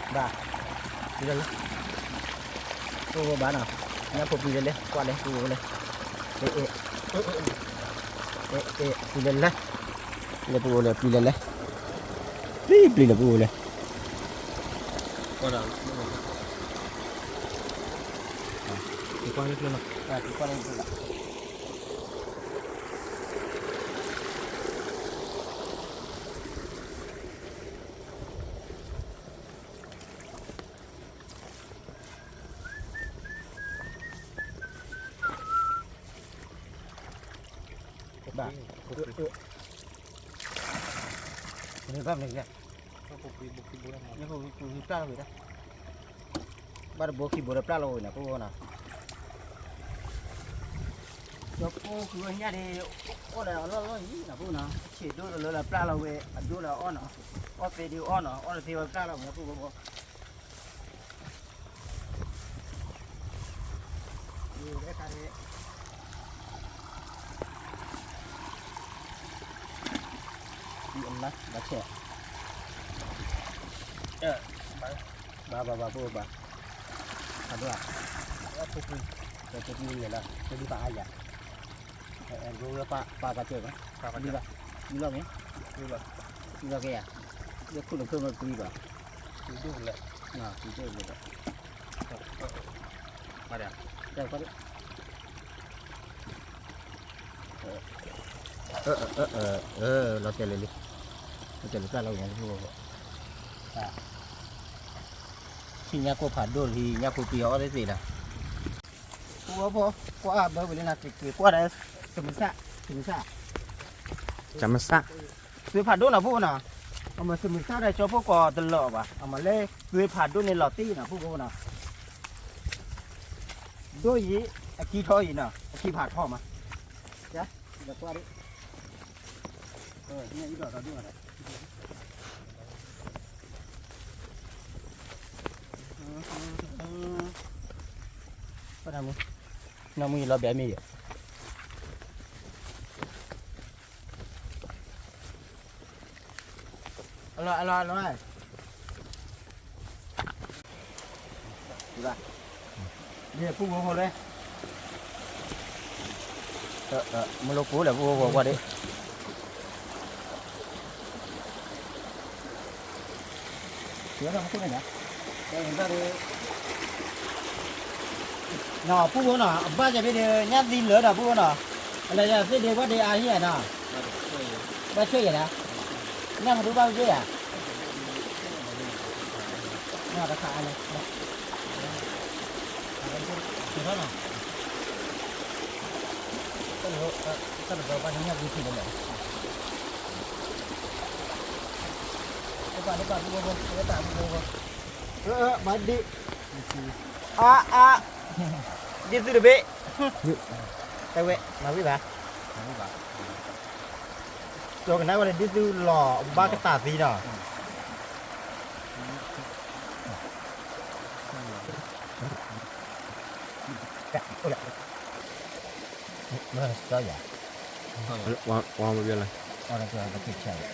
ဘၣ်, ပူၤလၢလဲၣ်, ပူၤဘၣ်နီၤ, ညၣ်ဖိပျံၤလဲၣ်လဲၣ် ကွၢ်လဲၣ် ပူၤလဲၣ်, အဲ အဲ အဲ ပျံၤလဲၣ်လဲၣ်, လဲၣ်ပူၤလဲၣ် ပျံၤလဲၣ်လဲၣ်, ပျံၤပျံၤလဲၣ်ပူၤလဲၣ်. ကွၢ်လၢဖျၢၣ်လီၤ, ကွၢ်လၢဖျၢၣ်လီၤ. ဘၣ်, ဘၣ်မနုၤလဲၣ်, ပျၢ်လီၤဝဲဒၣ်, ဘၣ်တဘိခံဘိဒီးပျၢ်လီၤဝဲန့ၣ် ပူၤနီၤ. ဒီးပူၤဃုဝဲညၣ်ဒံး အိၣ်လၢအလီၢ်လီၢ်ယံၤနီၤ ပူၤနီၤ, ဆံးဒိၣ်တလၢလၢပျၢ်လီၤဝဲ အဒိၣ်လၢအအီၣ်နီၤ, အီၣ်သ့ဒံးအီၣ်နီၤ အီၣ်တသ့ဝဲပျၢ်လီၤဝဲ ပူၤပူၤပူၤ. ဘၣ်ဘၣ်ဘၣ် ပူၤဘၣ်, အဒိၣ်ဧါ, ပူၤပူၤန့ၣ်လီၤ ပဒုးပာ်အါယၤ, အဲ ပာ်ပာ်ကၢၢ်ဘၣ်, ဒုးဘၣ်, ဒုးလီၤမ့ၢ်, ဒုးလီၤက့ၤယၤ, လၢခိၣ်လၢခိၣ်မ့ၢ်ပျံၤဘၣ်, ပျံၤဒိၣ်လၢ, ပျံၤဒိၣ်လၢဘၣ်. လီၤတဲာ်လၢလံ, လီၤတဲာ်လၢပျၢ်လီၤဝဲ, ထံၣ်ညၣ်ကိၢ်ဖးဒိၣ်လံ ညၣ်ဖိပျံၤအီၣ်သ့ၣ်သ့ၣ်လီၤ. ပူၤဖိ ကွၢ်ဘၢဝံၤလၢနၤ က့ၤကွၢ်ဒီး သမုစၢ်, သမုစၢ်, သမုစၢ်, သွ့ဖးဒိၣ်နီၤ ပူၤနီၤ, အမ့ၢ်သမုစၢ်ဒီးကၠီဖိကီးတလီၤဘၣ် အမ့ၢ်လၢသွ့ဖးဒိၣ်န့ၣ်လီၤတံၢ်နီၤ ပူၤဖိနီၤ, ဒိၣ်ယံၤ အခံထီယံၤနီၤ အခံဖးထီမး, ဒီးကွၢ်ဒံး, ညၣ်အံၤဒီးဒီးဒိၣ်ဒီး နီၢ်မုၢ်ယလီၤဘၣ်မ့ၢ်ယဲ, အလီၤ အလီၤ အလီၤ, ဒ်ပူၤဖိလဲၣ်, မ့ၢ်လိကိးလဲၣ် ပူၤဖိကွၢ်ဒံး နီၤ ပူၤဖိနီၤ အဘၣ်ကဲဖဲဒီး ညၣ်သံလၢဒီးပူၤဖိနီၤ, အလဲၤသ့ၣ်ဒ့ဘၣ်ဒ့အါဟံၣ်နီၤ, ဘၣ်ဆၢယဲၢ်ဒၣ်, ညၣ်မဒူဘၣ်ကဲယၤ, နီၤတခါအါလဲၣ်, နီၤ တၢ်တဘျီဘၣ်န့ၣ်ညၣ်ပူၤထံၣ်လၢလဲၣ်, တဘၣ်တဘၣ်ပူၤဖိ တဘၣ်တဘၣ်ပူၤဖိ, မၤဒ်, အါအါ, ဒ်သုတဘ့ၣ်, တဝဲ မၤဝံၤဘၣ်, ကၠီကနၣ်ဝဲန့ၣ် ဒ်သုလီၤဘၣ်ကတၢ်သံနီၤ. မ့ၢ်စတြီယၤ, ဝါမ့ၢ်ဘၣ်လၢ, အီၣ်တက့ၢ် ပက့ၢ်ဆၢဝဲ,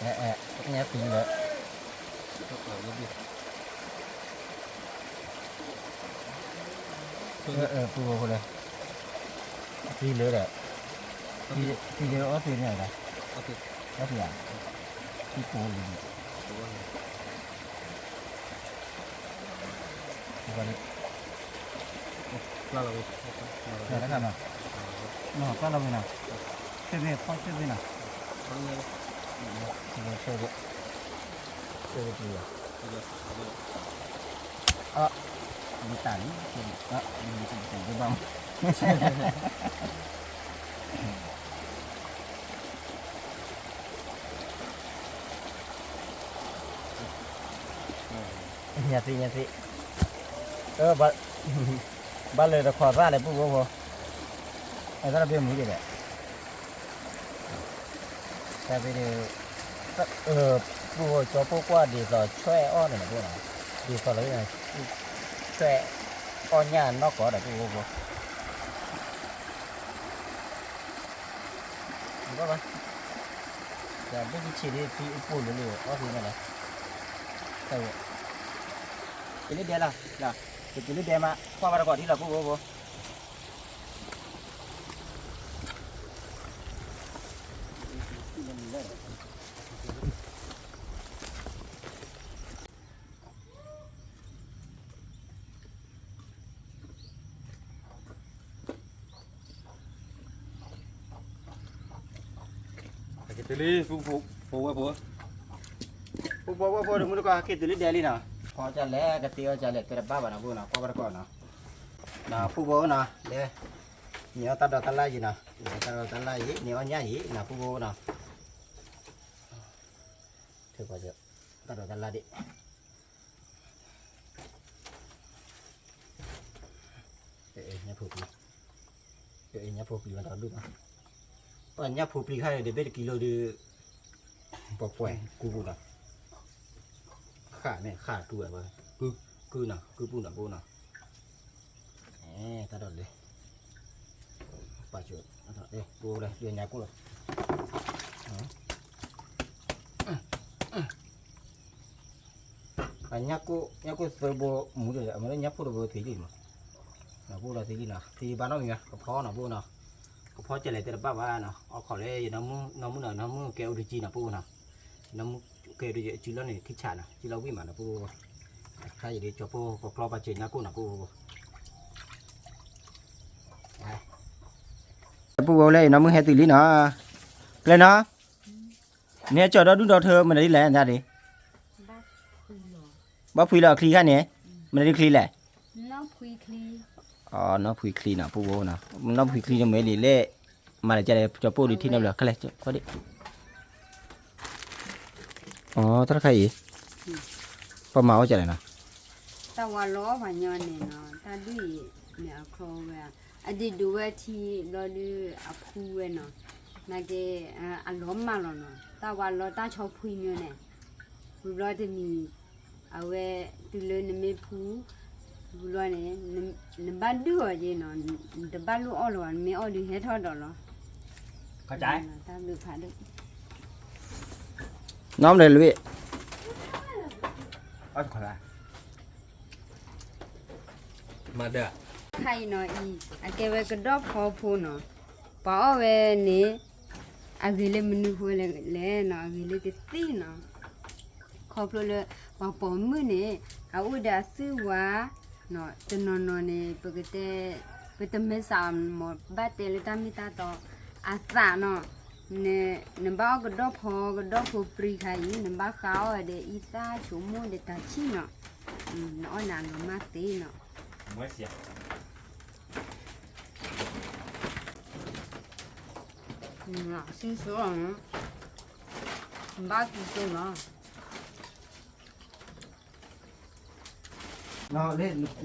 အဲ အဲ ညၣ်သံလၢ, ပူၤဖိလဲၣ်, သံလၢဒီး, သံလၢအီၣ်သ့န့ၣ်ဒီး, အီၣ်သ့ဧါ, သံပူၤလံ, ပူၤဖိန့ၣ်, ပျၢ်လီၤဝဲ, ပျၢ်လီၤဝဲနီၤ, နီၤ ပျၢ်လီၤဝဲနီၤ, ဆၢဘ့ၣ် ဖီဆၢဘ့ၣ်နီၤ, ဆၢဘ့ၣ် ဆၢဘ့ၣ်, ဆၢဘ့ၣ်ပျံၤလီၤ. အ ဒ်တၢ်လံ, အ ဒ်တၢ်ဘၣ်မး, ညၣ်သံ ညၣ်သံ, အ ဘၣ်လၢတခီသၣ်လဲၣ် ပူၤဖိဖိ, တၢ်တဘ့ၣ်မူဒ်လဲၣ်, တၢ်ဘ့ၣ်ဒ်, ပူဖိကၠီဖိကွၢ်ဒ်သိးဆွဲအီၣ်န့ၣ်လီၤ, ဒ်သိးလီၤ, ဆွဲအီၣ်ညၣ်နီၢ်ကီၢ်ဒီးပူဖိဖိ, ဘၣ်ဘၣ်, တၢ်ဘ့ၣ်တဆံးဒ်သံအပူၤလၢလၢအီၣ်သ့ၣ်ညါလဲၣ်, က့ၤလၢဒဲလီၤ, က့ၤလၢဒဲမး ကွၢ်ဘၣ်တကိးထံလီၤပူဖိဖိ. က့ၤတုၤလံ, ဖိဖိဝဲၢ်ဖိ, ဖိဖိဝဲၢ်ဖိ တမူတကိး က့ၤတုၤလၢဒဲလံနီၤ, ဖီကလဲၣ် ကသ့အီၣ်ကလဲၣ် တဲတဘၣ်ဘၣ်နီၤ ဖိနီၤ ကွၢ်ဘၣ်တကိးနီၤ, နီၤ ဖိဖိနီၤ လဲၤ, န့ၢ်အီၣ်တၢ်ဒိးတၢ်လၣ်ယံၤနီၤ, န့ၢ်အီၣ်တၢ်ဒိးတၢ်လၣ်ယံၤ န့ၢ်အီၣ်ညၣ်ယံၤနီၤ ဖိဖိနီၤ, တၢ်ဒိးတၢ်လၣ်ဒံး ညၣ်ဖိပျံၤ, ညၣ်ဖိပျံၤမးဒီးဒူၣ်မး, ပှၤညၣ်ဖိပျံၤခါန့ၣ် တဘ့ၣ်တကံလိဒုး, ပှၤကွဲးကူပူၤနီၤ, ဃၣ်န့ၣ် ဃၣ်တူၢ်ဝဲ, ကုၢ်နီၤ ကုၢ်ပူၤနီၤ ပူၤနီၤ, တၢ်ဒိးလဲၤ, ပာ်ဆိ, ပူၤလဲၤ ညၣ်ကိၣ်လီၤ. ညၣ်ကိၣ် ညၣ်ကိၣ်သၢဘိမူဒီး အမ့ၢ်လၢညၣ်ဖိတဘိသ့လံမး, ပူၤဒီးသ့လံနီၤ သ့ဘၣ်နီတမံၤဘၣ် ကဖီနီၤ ပူၤနီၤ, ကဖီကလဲၣ်တဲတဘၣ်ဘၣ်နီၤ အီၣ်ခိးလၢယနီၢ်မုၢ်နီၤ နီၢ်မုၢ်ကဲအိၣ်တကံနီၤ ပူၤနီၤ, နီၢ်မုၢ်ကဲအိၣ်တကံ စုလီၢ်န့ၣ် ခံဆးနီၤ စုလီၢ်ဝံၣ်မးနီၤ ပူၤ, အခါအံၤဒ်ကၠီဖိကကျီပာ်စၢၤညၣ်ကိၣ်နီၤ ပူၤ ပူၤဝဲလၢယနီၢ်မုၢ်ဟဲတုၤလံနီၤ, ကျဲနီၤ, န့ၣ်ကၠီဒီဒူၣ်ဒီထၢမနုၤဒ်လဲၣ်ညါဒ်, ဘၣ်ဖှံလီၤအချံခါန့ၣ်, မနုၤဒ်ချံလဲၣ်, နီၢ်ဖှံချံနီၤ ပူၤနီၤ, နီၢ်ဖှံချံန့ၣ်မ့ၢ်လံလဲၣ်, မၤလၢကလဲၣ် ကၠီပိၢ်ဒ်ထံၣ်နီတဘျီ ခဲလၢာ် ကွၢ်ဒ် အိ တၢ်တခါအံၤ, ပမၤအီၣ်ကလဲၣ်နီၤ, တၢ်ဝါလီၤပှၤညီန့ၣ်နီၤ တၢ်ဒုၣ်အံၤန့ၣ် အခီဝဲ, အဒ့ၣ်ဒိးဝဲထံဘျီဒုးအဖူဝဲနီၤ, နာ်က့ အလီၤမၢ်လီၤနီၤ တၢ်ဝါလီၤတၢ်ဆီဖှံမ့ၢ်န့ၣ်, ဝံၤဘျီတမံၤ, အဝဲတုၤလၢနမ့ၢ်ဖူ, ဝံၤဘျီန့ၣ်, နဘၣ်ဒုၣ်အီၤက့နီၤ, နတဘၣ်လိၣ်အီၣ်လၢၤဘၣ် နမ့ၢ်အီၣ်ဒုးဟဲထီၣ်ဒီးလီၤ, တၢ်ဘျုးဖးဒိၣ် နီၢ်မဒလွံၢ်, မၤဒၢ, ခါအံၤနီၤအံၤ အကဲဝဲကဒီၣ်ဖီဖိနီၤ, ပှၤအီၣ်ဝဲန့ၣ်, အဂ့ၤလၢမနုၤဃိလဲၣ်နီၤ အဂ့ၤလၢတသံနီၤ, ခီဖျိလၢ ပှၤပိာ်မုၣ်န့ၣ် အအိၣ်ဒီးအသွံၣ်ဝါ, တနီၤနီၤန့ၣ် ပကတဲ, ပတမ့ၢ်စးမ့ၢ်ဘၣ်တဲလၢတၢ်မ့ၢ်တၢ်တီ, အသးနီၤ, နဘၣ်အီၣ်ကဒီၣ်ဖီကဒီၣ်ဖိပြံခါအံၤ နဘၣ်ဃါအီၣ်ဒီးအံသၣ်ဆိကမိၣ်ဒီးတၢ်ဆံၣ်နီၤ, နအီၣ်နၤနီၤမးသ့နီၤ, စုဆိ, ဘၣ်ကံၢ်ကၢနီၤ လၢ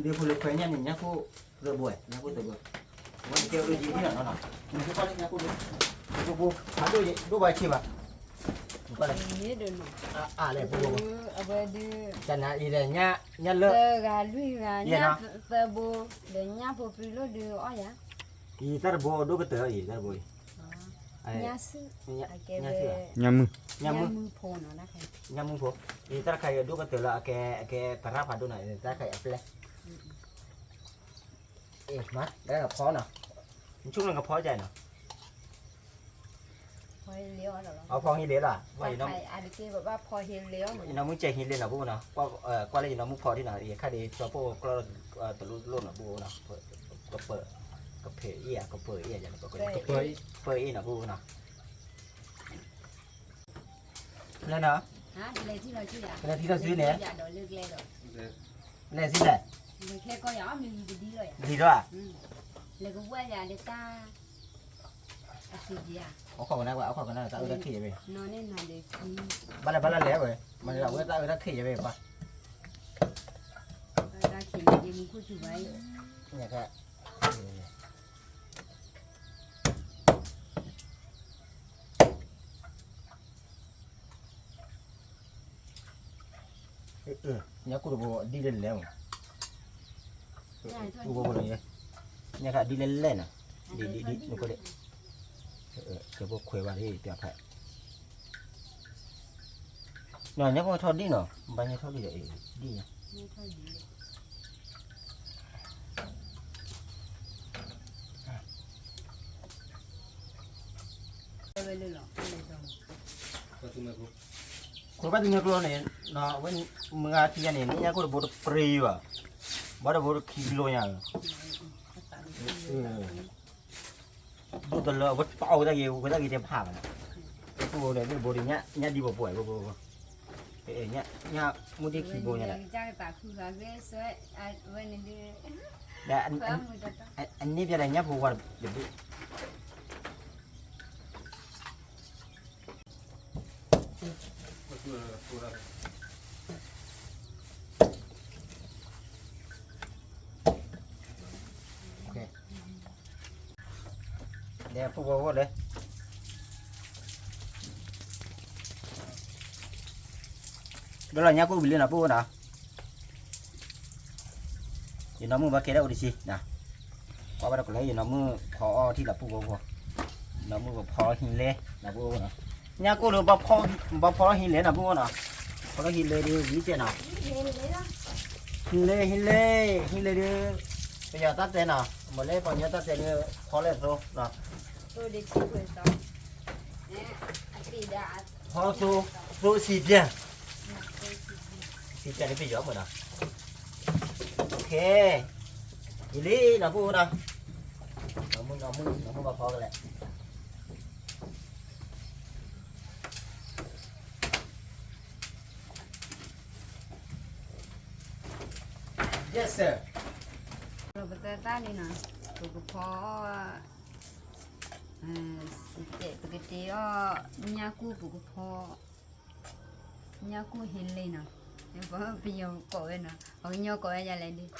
ဒ့ဖိလၢခွဲးညၣ်န့ၣ် ညၣ်ကိၣ်သၢဘိ, ညၣ်ကိၣ်သၢဘိ, ဝဲကဲအိၣ်ဒ်ယံၤနီၤ, နကကွၢ်လၢညၣ်ကိၣ်ဒ်, သၢဘိ, အဒိၣ်ဘၣ်ဆံးဘၣ်, နကွၢ်လၢ, အါလဲၣ်, တနၤအံၤဒီး, ညၣ်လၢ, သၢဂၤလွံၢ်ဂၤ, ညၣ်သၢဘိ, ဒီးညၣ်ဖိပြံလိၣ်ဒုးအီၣ်ယၤ, အံၤတၢ်တဘိအဒိၣ်ကတၢၢ်အံၤတၢ်တဘိအံၤ, ညၣ်စု, ညၣ်မုၢ်, ညၣ်မုၢ်ဖိ, ညၣ်မုၢ်ဖိ, အံၤတၢ်တခါအံၤအဒိၣ်ကတၢၢ်လၢအကဲ, အကဲပရၣ်ဖးဒိၣ်နီၤ, တၢ်တခါအံၤအပျဲၢ် မၤ, ဖီနီၤ, နဆိကမိၣ်ကဖီကနီၤ, အဖီဟံးလ့လီၤ, ယနီၢ်မုၢ်စဲးဟံးလ့နီၤ ပူၤနီၤ, ကွၢ်လၢယနီၢ်မုၢ်ဖီဒ်နီၤ, ယခါဒ်ကၠီဖိကျီတလိၣ်တလိၣ်နီၤ ပူၤနီၤ, ကပၢၤ, ကပၢၤအ့ၣ်, ကပၢၤအ့ၣ်နီၤ ပူၤနီၤ လဲၤနီၤ, ကလဲၤထံၣ်လီၤစုန့ၣ်, လဲၤစံလဲၣ်, လံၤထီၣ်ဧါ, အီၣ်ခိးကနၣ်, အီၣ်ခိးကနၣ် တၢ်အၢတၢ်ခံးယဝဲ, ဘၣ်လၢဘၣ်လၢလဲၤဝဲ, မၤလၢအဝဲတၢ်အၢတၢ်ခံးယဝဲပှၤ တၢ်ခံးယမူခိၣ်စူၤဘၣ်အံၤ, ညါခါ, ညါခါ, ညၣ်ကိၣ်တဘိဒ်လဲၣ်လဲၣ်မး, ပူဖိဖိလီၤ, ညၣ်ခါဒ်လဲၣ်လဲၣ်နီၤ, ဒ်ဒ်ဒ်နကိၣ်ဒ့, ကဲဖိခွဲးဘၣ်ဒ်ပျီဖး, နီၤညၣ်ကိၣ်ထီၣ်ဒ်နီၤ, ဘၣ်ညၣ်ထီၣ်ဒ်ဒီး ဒ်ညါ ခွဲးဘၣ်သုမဲာ်ကျိန့ၣ်, အဝဲမုၢ်ဂၤထံဂၤန့ၣ် မ့ၢ်ညၣ်ကိၣ်တဘိတပြ့ဘၣ်, ဘၣ်တဘိတခံကလီညါ, ဒိၣ်တလၢအဝဲတီဝဲတၢ်ဂ့ၤ ဝဲတၢ်ဂ့ၤတဲဖးဘၣ်နီၤ, ပူဖိဒီးမ့ၢ်ဘိဒ်ညၣ်ဒ်ဘိပှဲၤဘိဘိ, ညၣ်မုၢ်ဒ့ခံဘိညါဒီး, အန့ၣ်ပျဲလဲၣ်ညၣ်ဖိဝါတဘ့ၣ် လဲၤပူဖိဖိလဲၤ, ဒီးလီၤညၣ်ကိၣ်ဝံၤလံနီၤ ပူဖိနီၤ, ယနီၢ်မုၣ်ဘၣ်ကဲဒၣ်အိၣ်တဆံ, ကွၢ်ဘၣ်တကလီၤ ယနီၢ်မုၣ်ဖီအီၣ်ထံၣ်လီၤပူဖိဖိ, ယနီၢ်မုၣ်ကဖီဟံးလဲၢ်နီၤ ပူဖိနီၤ, ညၣ်ကိၣ်လၢ ဘၣ်ဖီလီၤဟံးလဲၢ်နီၤ ပူဖိနီၤ, ဖီလီၤဟံးလဲၢ်ဒ်ဝံၤကဲနီၤ, ဟံးလဲၢ် ဟံးလဲၢ် ဟံးလဲၢ်ဒ်, ပယီၤတၢ်တဲနီၤ, မ့ၢ်လၢပှၤကညီတၢ်တဲဒ် ဖီလဲၢ်သိနီၤ, ဖီသိ သိအစံးပျဲၢ်, စံးပျဲၢ်ဒ်ပယီၤမ့ၢ်နီၤ, ခဲ, ယလံနီၤ ပူဖိနီၤ, နီၢ်မုၣ် နီၢ်မုၣ် နီၢ်မုၣ်ဘၣ်ဖီကလဲၣ် ပသၢသၣ်လံနီၤ, ပကဖီ, ပကတဲအီၤ, ညၣ်ကိၣ်ပကဖီ, ညၣ်ကိၣ်ဟံးလဲၢ်နီၤ, ပယီၤကိးဝဲနီၤ, ပှၤကညီကိးဝဲဒ်လဲၣ်ဒ်,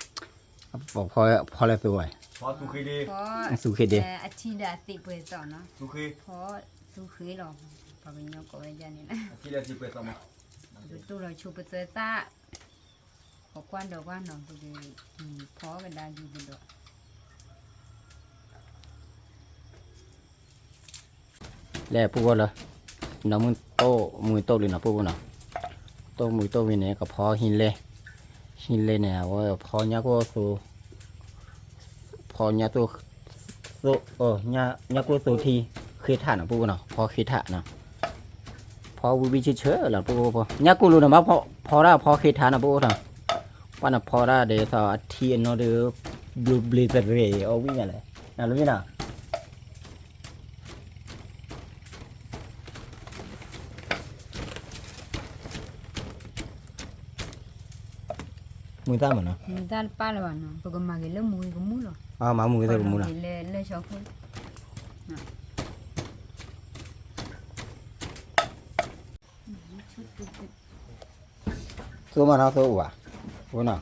ဖီလဲၢ်သိဝဲ, ဖီ, သူဃ့ဒ့, အထံဒီးအသ့ၣ်ပှဲၤသီနီၤ, ဖီ, သူဃ့လီၤ, ပှၤကညီကိးဝဲဒ်န့ၣ်လီၤ, ပကတိၢ်လီၤဆိပသၢသၣ် ပကွၢ်ဒီးကွၢ်နီၤ ပကဖီကဒါက့ၤကဒီး, လဲၤပူဖိလၢ, နီၢ်မုၣ်တိၢ်မုၢ်တိၢ်လံနီၤ ပူဖိနီၤ, တိၢ်မုၢ်တိၢ်ဝံၤန့ၣ် ကဖီဟံးလဲၢ်, ဟံးလဲၢ်န့ၣ် အဝဲဖီညၣ်ကိၣ်သိ ဖီညၣ်သိ, သိ, ညၣ်ကိၣ်သိထံ, ဃ့ထးနီၤ ပူဖိနီၤ ဖီဃ့ထးနီၤ, ဖီဝံၤဝံၤဆၢဆၢလီၤ ပူဖိဖိ ညၣ်ကိၣ်လိၤန့ၣ် ဘၣ်ဖီတၢ်ဖီဃ့ထးနီၤ ပူဖိနီၤ, ပှၤန့ၣ်ဖီတၢ်ဒ်သိးအထံအနိဒီး, ဘျ့ဘျ့သရဲအီၤဝံၤညါလဲၣ်, နလီၤမ့ၢ်နီၤ မုၢ်သၣ်မနီၤ, မုၢ်သၣ်တပၢ်လၢၤဘၣ်နီၤ ပကမၤက့ၤလၢမူဂ့ၤကမူၣ်လီၤ, မၤမူဂ့ၤသၢကမူၣ်လီၤ, လၢလၢဆီဖိ, သိမနီၤ သိအိၣ်ဘၣ်, အိၣ်နီၤ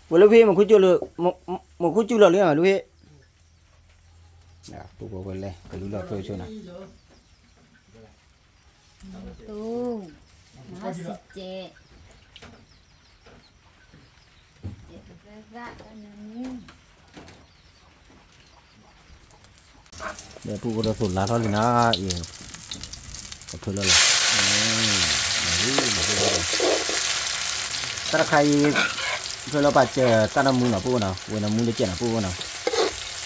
ဝဲလၢဖဲ မူခိၣ်စူၢ်လီၤလံ လၢဖဲ, ပူဖိဝဲလဲၣ် ကလူလီၤကျိဆိနီၤ, တူ, စံကဲး, စံကဲး, ဒီးပူဖိဒီးသိၣ်လါထီၣ်လံနီၤ, အံၤ, ကဖၢလၢလီၤ, တၢ်တခါအံၤ, ဖၢလၢပာ်စၢၤတၢ်နၢမူနီၤ ပူဖိနီၤ, ဝဲနၢမူလၢကဲနီၤ ပူဖိနီၤ,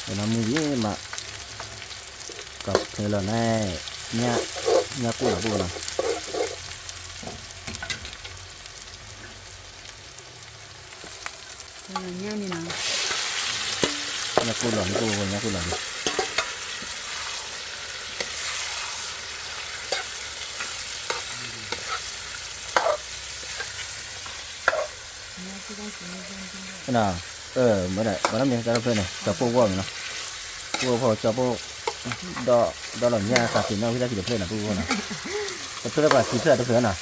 ဝဲနၢမူယံၤမး, ကဖၢလၢလီၤန့ၣ်, ညၣ်ကိၣ်လီၤ ပူဖိနီၤ ညၣ်ကိၣ်လီၤန့ၣ် ပူဖိ ညၣ်ကိၣ်လီၤန့ၣ်, မ့ၢ်, ဘၣ်မ့ၢ်တၢ်တဖျၢၣ်န့ၣ် ကၠီပိၢ်ဂီၢ်မ့ၢ်နီၤ, ပူဖိကၠီပိၢ်, ဒီးလီၤညၣ်သးသ့ၣ်နီၣ်ဝံသးစူၤတဖျၢၣ်န့ၣ် ပူဖိနီၤ, တဖျၢၣ်လၢပှၤသံဖျၢၣ်တဖျၢၣ်နီၤ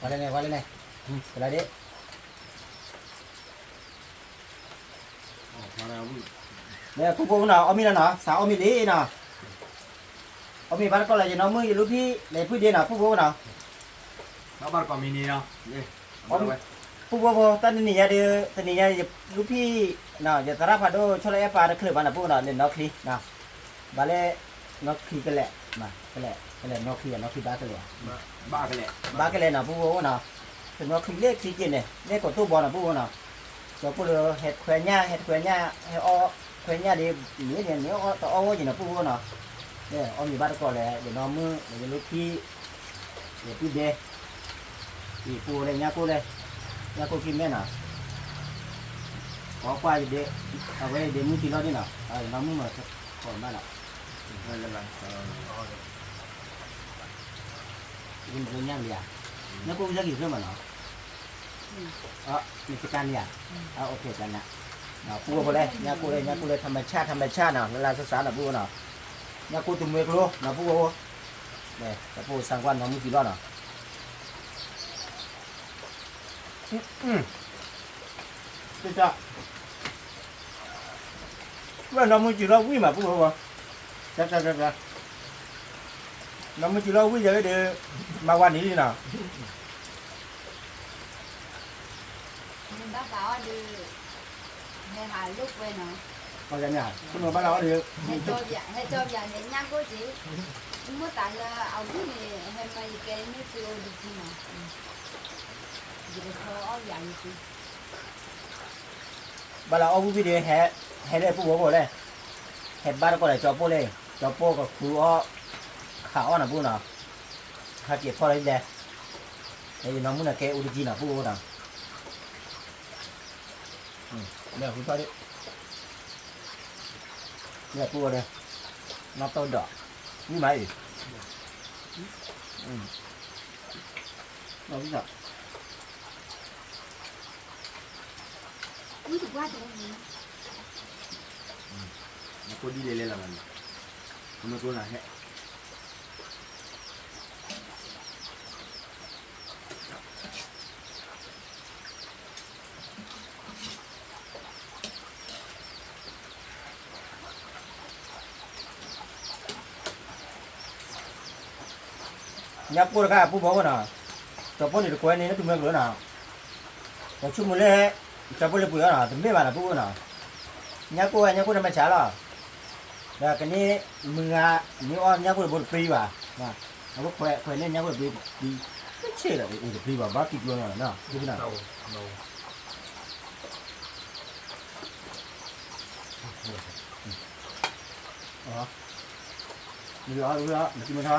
ဝဲလၢန့ၣ် ဝဲလၢန့ၣ်, ကလါဒ့, ပူဖိနီၤ အီၣ်မ့ၤလီၤနီၤ စးအီၣ်မ့ၤလံနီၤ, အီၣ်မ့ၤဘၣ်တကီၢ်လၢယနီၢ်မုၣ်ယလူၢ်ဖံး လဲၤဖုၣ်ဒ့နီၤ ပူဖိနီၤ, ဘၣ်တကီၢ်မံၤန့ၣ်နီၤ, ပူဖိဖိ တၢ်တနံၤညါဒီး တနံၤညါ ယလူၢ်ဖံး ယသရၣ်ဖးဒိၣ် ဆီၣ်လီၤအဲၣ်ပၢ်တချုးဘၣ်နီၤ ပူဖိနီၤ လဲၤနီၢ်ချံ ဘၣ်လၢ နီၢ်ချံကလဲာ်, ကလဲာ် ကလဲာ်နီၢ်ချံ နီၢ်ချံဘၣ်ကလဲာ်, ဘၣ်ကလဲာ်နီၤ ပူဖိနီၤ, တနီၢ်ချံလၢချံက့န့ၣ် လၢကီၢ်တိၢ်ဘီနီၤ ပူဖိနီၤ, ကၠီၤပိၢ်လၢဟဲခွဲညၣ် ဟဲခွဲညၣ် ဟဲအီၣ်ခွဲညၣ်ဒီး မ့ၢ်န့ၣ် မ့ၢ်အီၣ်တအီၣ်ဝဲက့ၤနီၤ ပူဖိနီၤ, အီၣ်မ့ၤဘၣ်တကီၢ်လဲၣ် ယနီၢ်မုၣ် ယလူၢ်ဖံး ယပုၢ်ဒဲ ယပူဖိလဲၣ် ညၣ်ကိၢ်လဲၣ်, ညၣ်ကိၢ်ခံမဲနီၤ, ပှၤကွၢ်ယဒဲ အဝဲယဒဲမုၢ်တံၢ်လီၤန့ၣ်နီၤ, ယနီၢ်မုၣ်မၤကီၢ်မးနီၤ, ယမၤလၢညၣ်လံဧါ, ညၣ်ကိၢ်ကစၢ်က့ၤသၢမးနီၤ, မ့ၢ်ကတၢၢ်န့ၣ်ဧါ, ပူဖိလဲၣ် ညၣ်ကိၢ်လဲၣ် ညၣ်ကိၢ်လဲၣ် ထမဆၣ် ထမဆၣ်နီၤ လၢလၢစၢ်စၢ်နီၤ ပူဖိနီၤ, ညၣ်ကိၢ်တမှဲကျိနီၤ ပူဖိ တပိၢ်စၢ်ကွၢ်နီၢ်မုၢ်တံၢ်လီၤနီၤ, ဝဲနီၢ်မုၢ်တံၢ်လီၤဝံၣ်မး ပူဖိ, နီၢ်မုၢ်တံၢ်လီၤဝံၣ်ယၤဒီး မၤဝဲန့ၣ်လံနီၤ, မ့ၢ်ဘၣ်သးအီၤဒီး ဟဲဟးလိာ်ကွဲနီၤ, ဘၣ်သးအီၤဒီး ဟဲကၠီပၠးန့ၣ် ညၣ်ကိၢ်က့ၤ, မိၢ်သးလၢအဝံၣ်န့ၣ် ဟဲမၤယကဲန့ၢ်သုအိၣ်တကံနီၤ, ယကထီအီၣ်ပၠးန့ၣ်သု ဘၣ်လၢအီၣ်ဝံၣ်ဝံၣ်ဒီး ဟဲလၢပူဖိလဲၣ်, ဟဲဘၣ်တကီၢ်လဲၣ် ကၠီၤပိၢ်လဲၣ်, ကၠီၤပိၢ်ကခူအီၣ် ခးအီၣ်နီၤ ပူဖိနီၤ, ခါက့ၤဖီၣ်လၢလဲၣ်, ယနီၢ်မုၣ်န့ၣ်ကဲအိၣ်တကံနီၤ ပူဖိနီၤ, လဲၤဟူထီၣ်ဒ့ၣ်, လဲၤပူဖိဒီး နီၢ်တိၢ်ဒီး ဝံၣ်မးအံၤ, နီၢ်ဝံၣ်ဒီး နကိဒ်လဲၣ်လဲၣ်လီၤမးန့ၣ်, နကိနၤဟဲ ညၣ်ကိၢ်တခါ ပူဖိနီၤ, ကၠီၤပိၢ်န့ၣ်တကွဲန့ၣ် လၢတုၤမ့ၢ်ကလိၤနီၤ, ပှၤဆိကမိၣ်လၢ ကၠီၤပိၢ်လၢပှ့ၤအီၤနီၤ တမ့ၢ်ဘၣ်နီၤ ပူဖိနီၤ, ညၣ်ကိၢ်ဝဲ ညၣ်ကိၢ်တမၤဆါလီၤ, ဒီးကန့ၢ်မုၢ်ဂၤ မ့ၢ်အီၣ်ညၣ်ကိၢ်တဘိတပျံၤဘၣ်, အဝဲခွဲးန့ၢ်ညၣ်ကိၢ်တဘိတပျံၤ, တဆ့ၣ်ဒီး တပျံၤဘၣ် ဘၣ်ကံကျိၤနီၤ, မ့ၢ်အီၣ်မ့ၢ်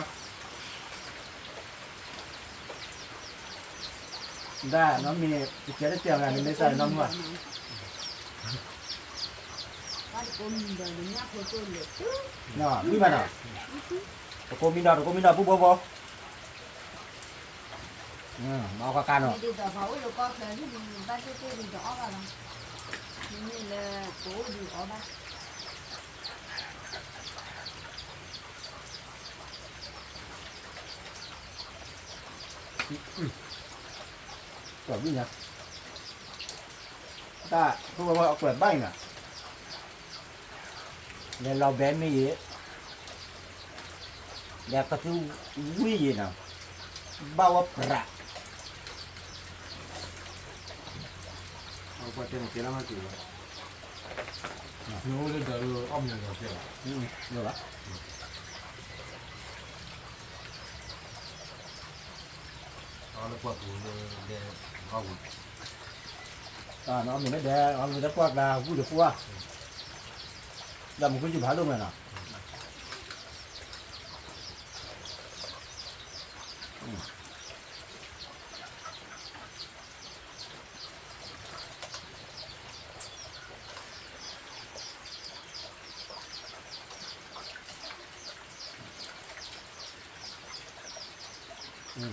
ထီ ဒၣ်နီၢ်မ့ၢ် ပကဲတတဲာ်မး နမ့ၢ်စးနီၢ်မုၢ်ဘၣ်, ဝံၣ်ဘၣ်နီၤ, တကိးမံၤဒီး တကိးမံၤဒီး ပူဖိဖိ, မၤအီၣ်ကကါနီၤ မ့ၢ်ဒ်သိးပှၤအိၣ်လၢကီၢ်ချၢ ဟံၣ်ဒုးဘၣ်တ့ၢ်တ့ၢ်ဒုးတအီၣ်ဘၣ်လီၤ, မ့မ့ၢ်လၢပအိၣ်ဒုးအီၣ်ဘၣ် ကွၢ်ဘုညါ, တၢ်ဖိဝဲအကွဲးဘၣ်အံၤနီၤ, လဲၤလီၤဘဲမ့ၢ်ယံၤ, လဲၤကသူဝံၣ်ယံၤနီၤ, ဘၣ်ဝဲပြး ကွၢ်တဲန့ၣ်ကဲလၢမၤက့ၤလီၤ, နအိၣ်လၢဒီးအီၣ်မ့ၤဒီးကဲလီၤ, လၢဘၣ် အီၣ်လၢပှၢ်ပူၤလၢဒဲအီၣ်ဝံၤ, အီၣ်မ့ၤလၢဒဲ အီၣ်မ့ၤလၢပှၢ်ကျါ ဂုၢ်တဃူဧါ, ဒီးမ့ၢ်ဂုၢ်ယုၢ်ဖးဒိၣ်မးနီၤ.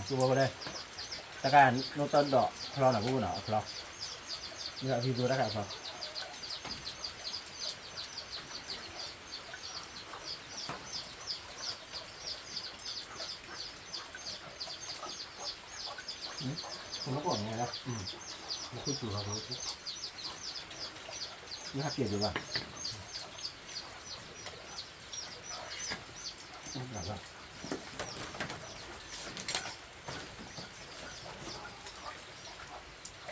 ပူဖိလဲၣ်, တၢ်ခါ နိၣ်တၢ်ဒိးအချီနီၤ ပူဖိနီၤ အချီ, မ့ၢ်အဖံဖိတၢ်ခါအချီ နကီၢ်န့ၣ်လၢ နဃုစူၤလီၤ နဟးက့ၤဒံးဘၣ်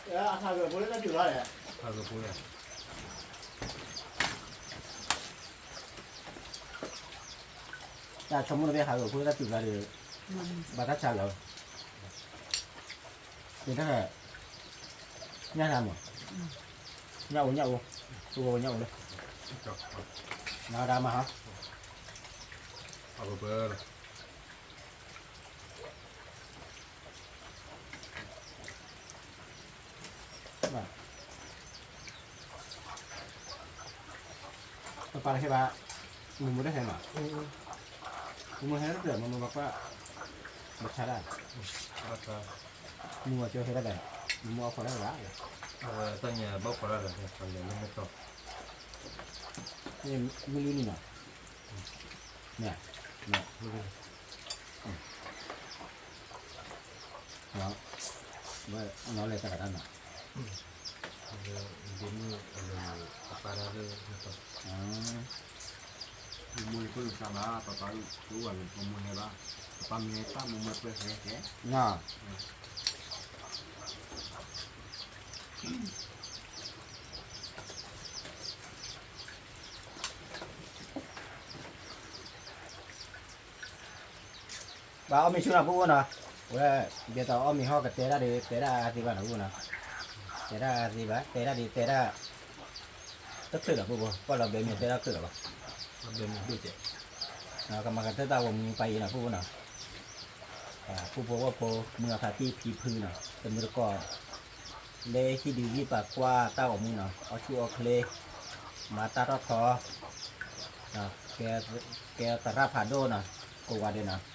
အဟးဂီၤဖိလၢတၢ်စူၤလီၤန့ၣ် ဟးဂီၤဖိလၢ တၢ်ဆိကမိၣ်တဘ့ၣ်ဟးဂီၤဖိလၢတၢ်စူၤလီၤဒီး ဘၣ်တၢ်ဆါလီၤ သ့ၣ်တၢ် ညၣ်တၢ်မး ညၣ်အိၣ်ညၣ်အိၣ် တဝဲညၣ်အိၣ်လၢ နၤဒၣ်မးဟါ အဘၢဘၢလီၤ ပပာ်လၢခဲဘၣ် မုၢ်မုၢ်တဟဲမး မုၢ်မုၢ်ဟဲတၢ်တၢ် မုၢ်မုၢ်ဘၣ်ကွၢ် ဘၣ်ဆါဒၣ် မုၢ်မုၢ်ကၠီဟဲတၢ်တၢ် မုၢ်မုၢ်အခိးတၢ်တၢ် အဝဲတၢ်ညါဘၣ်ခိးတၢ်တၢ် ပလဲၤလၢမဲၢ်တီၢ် မုၢ်လွံၢ်နံၤနီၤ မ့ၢ် မုၢ်လွံၢ် ဝဲ နီၢ်လဲၤတၢ်ကတၢၢ်နီၤ ဒ်မုၢ်အလၢပပာ်တၢ်လၢ မုၢ်မုၢ်န့ၣ်ပှဲၤကစၢ်ဘၣ် ပပာ်အိၣ်ဝဲလၢမုၢ်မုၢ်ဟဲဘၣ် ပပာ်မ့ၢ်တၢ်မုၢ်မုၢ်ပှဲၤဟဲဟဲ ဘၣ်အီၣ်မ့ၤဆူၣ်နီၤ ပူဖိနီၤ, ဝဲ ဒ်သိးအီၣ်မ့ၤဟီၣ်ကတဲဒၣ်ဒီး တဲဒၣ်အါသ့ဘၣ်နီၤ ပူဖိနီၤ, တဲဒၣ်အါသ့ဘၣ် တဲဒၣ်ဒီး တဲဒၣ် တချုးလီၤ ပူဖိ ကွၢ်လီၤဘဲမ့ၢ်တဲဒၣ်ချုးလီၤဘၣ်, ကမၤကတၢၢ်တၢ်ဂီၤမူပာ်အံၤနီၤ ပူဖိနီၤ, ပူဖိဝဲၢ်ဖိ မုၢ်အဖးတံၢ်ဖံဖုနီၤ တမုၢ်တကိး လၢဟံၣ်ဒုးယံၣ်ပာ်ကွၢ်တၢ်ဂီၤမူနီၤ အီၣ်ဆူၣ်အီၣ်ချ့ မၤတၢ်ထီၣ်ထီ ကဲသရၣ်ဖးဒိၣ်နီၤ ကိးဂၤဒဲးနီၤ,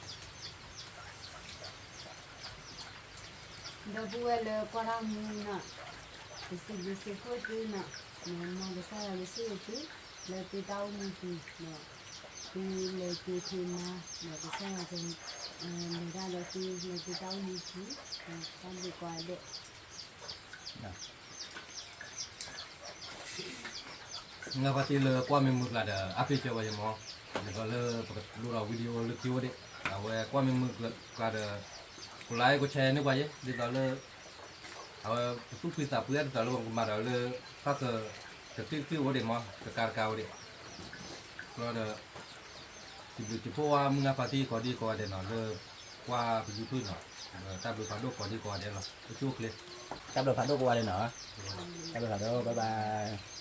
ဒီပုၢ်ဝဲၢ်လၢကွၢ်တၢ်မူနီၤ, ပစံးဘျုးစံးဖှိၣ်သုနီၤ, မ်ကစၢ်ယွၤကဆိၣ်ဂ့ၤသု လၢသုတၢ်အိၣ်မူပူၤ, သုလဲၤက့ၤဖံးမၤ, မ်ကစၢ်ယွၤကလဲၤတၢ်လၢသု လၢသုတၢ်အိၣ်မူပူၤ, တၢ်ဘျုးကိးဂၤဒဲး မုၢ်ဂၤဖါတံၢ်လၢကွၢ်မ့ၢ်မုၢ်ကျါဒီး အါဖ့ၣ်ကၢဝဲယမီၢ်, ဒ်သိးလၢပကလိၣ်ဒီး video လၢခံအိၣ်ဒံး, အဝဲကွၢ်မ့ၢ်မုၢ်ကျါဒီး ကlike ကshareန့ၢ်ပှၤယဲ ဒ်သိးလၢ အဝဲပသူၣ်ဖှံသးပှၢ်ဒ်သိးလၢပကမၤဒီးလၢ ဖးကတံၢ်ကတံၢ်အိၣ်ဒံးမီၢ် တကးတကးအိၣ်ဒံး, ဒီး စံးဘျုးစံးဖှိၣ်ဝဲမုၢ်ဂၤဖါတံၢ်ကိးဒံကိးဂၤဒဲးနီၤ လၢကွၢ်ပ YouTube နီၤ, တၢ်ဘျုးဖးဒိၣ်ကိးဒံကိးဂၤဒဲးလီၤ အိၣ်ဆူၣ်အိၣ်ချ့, တၢ်ဘျုးဖးဒိၣ်ကိးဂၤဒဲးနီၤ, တၢ်ဘျုးဖးဒိၣ် bye bye.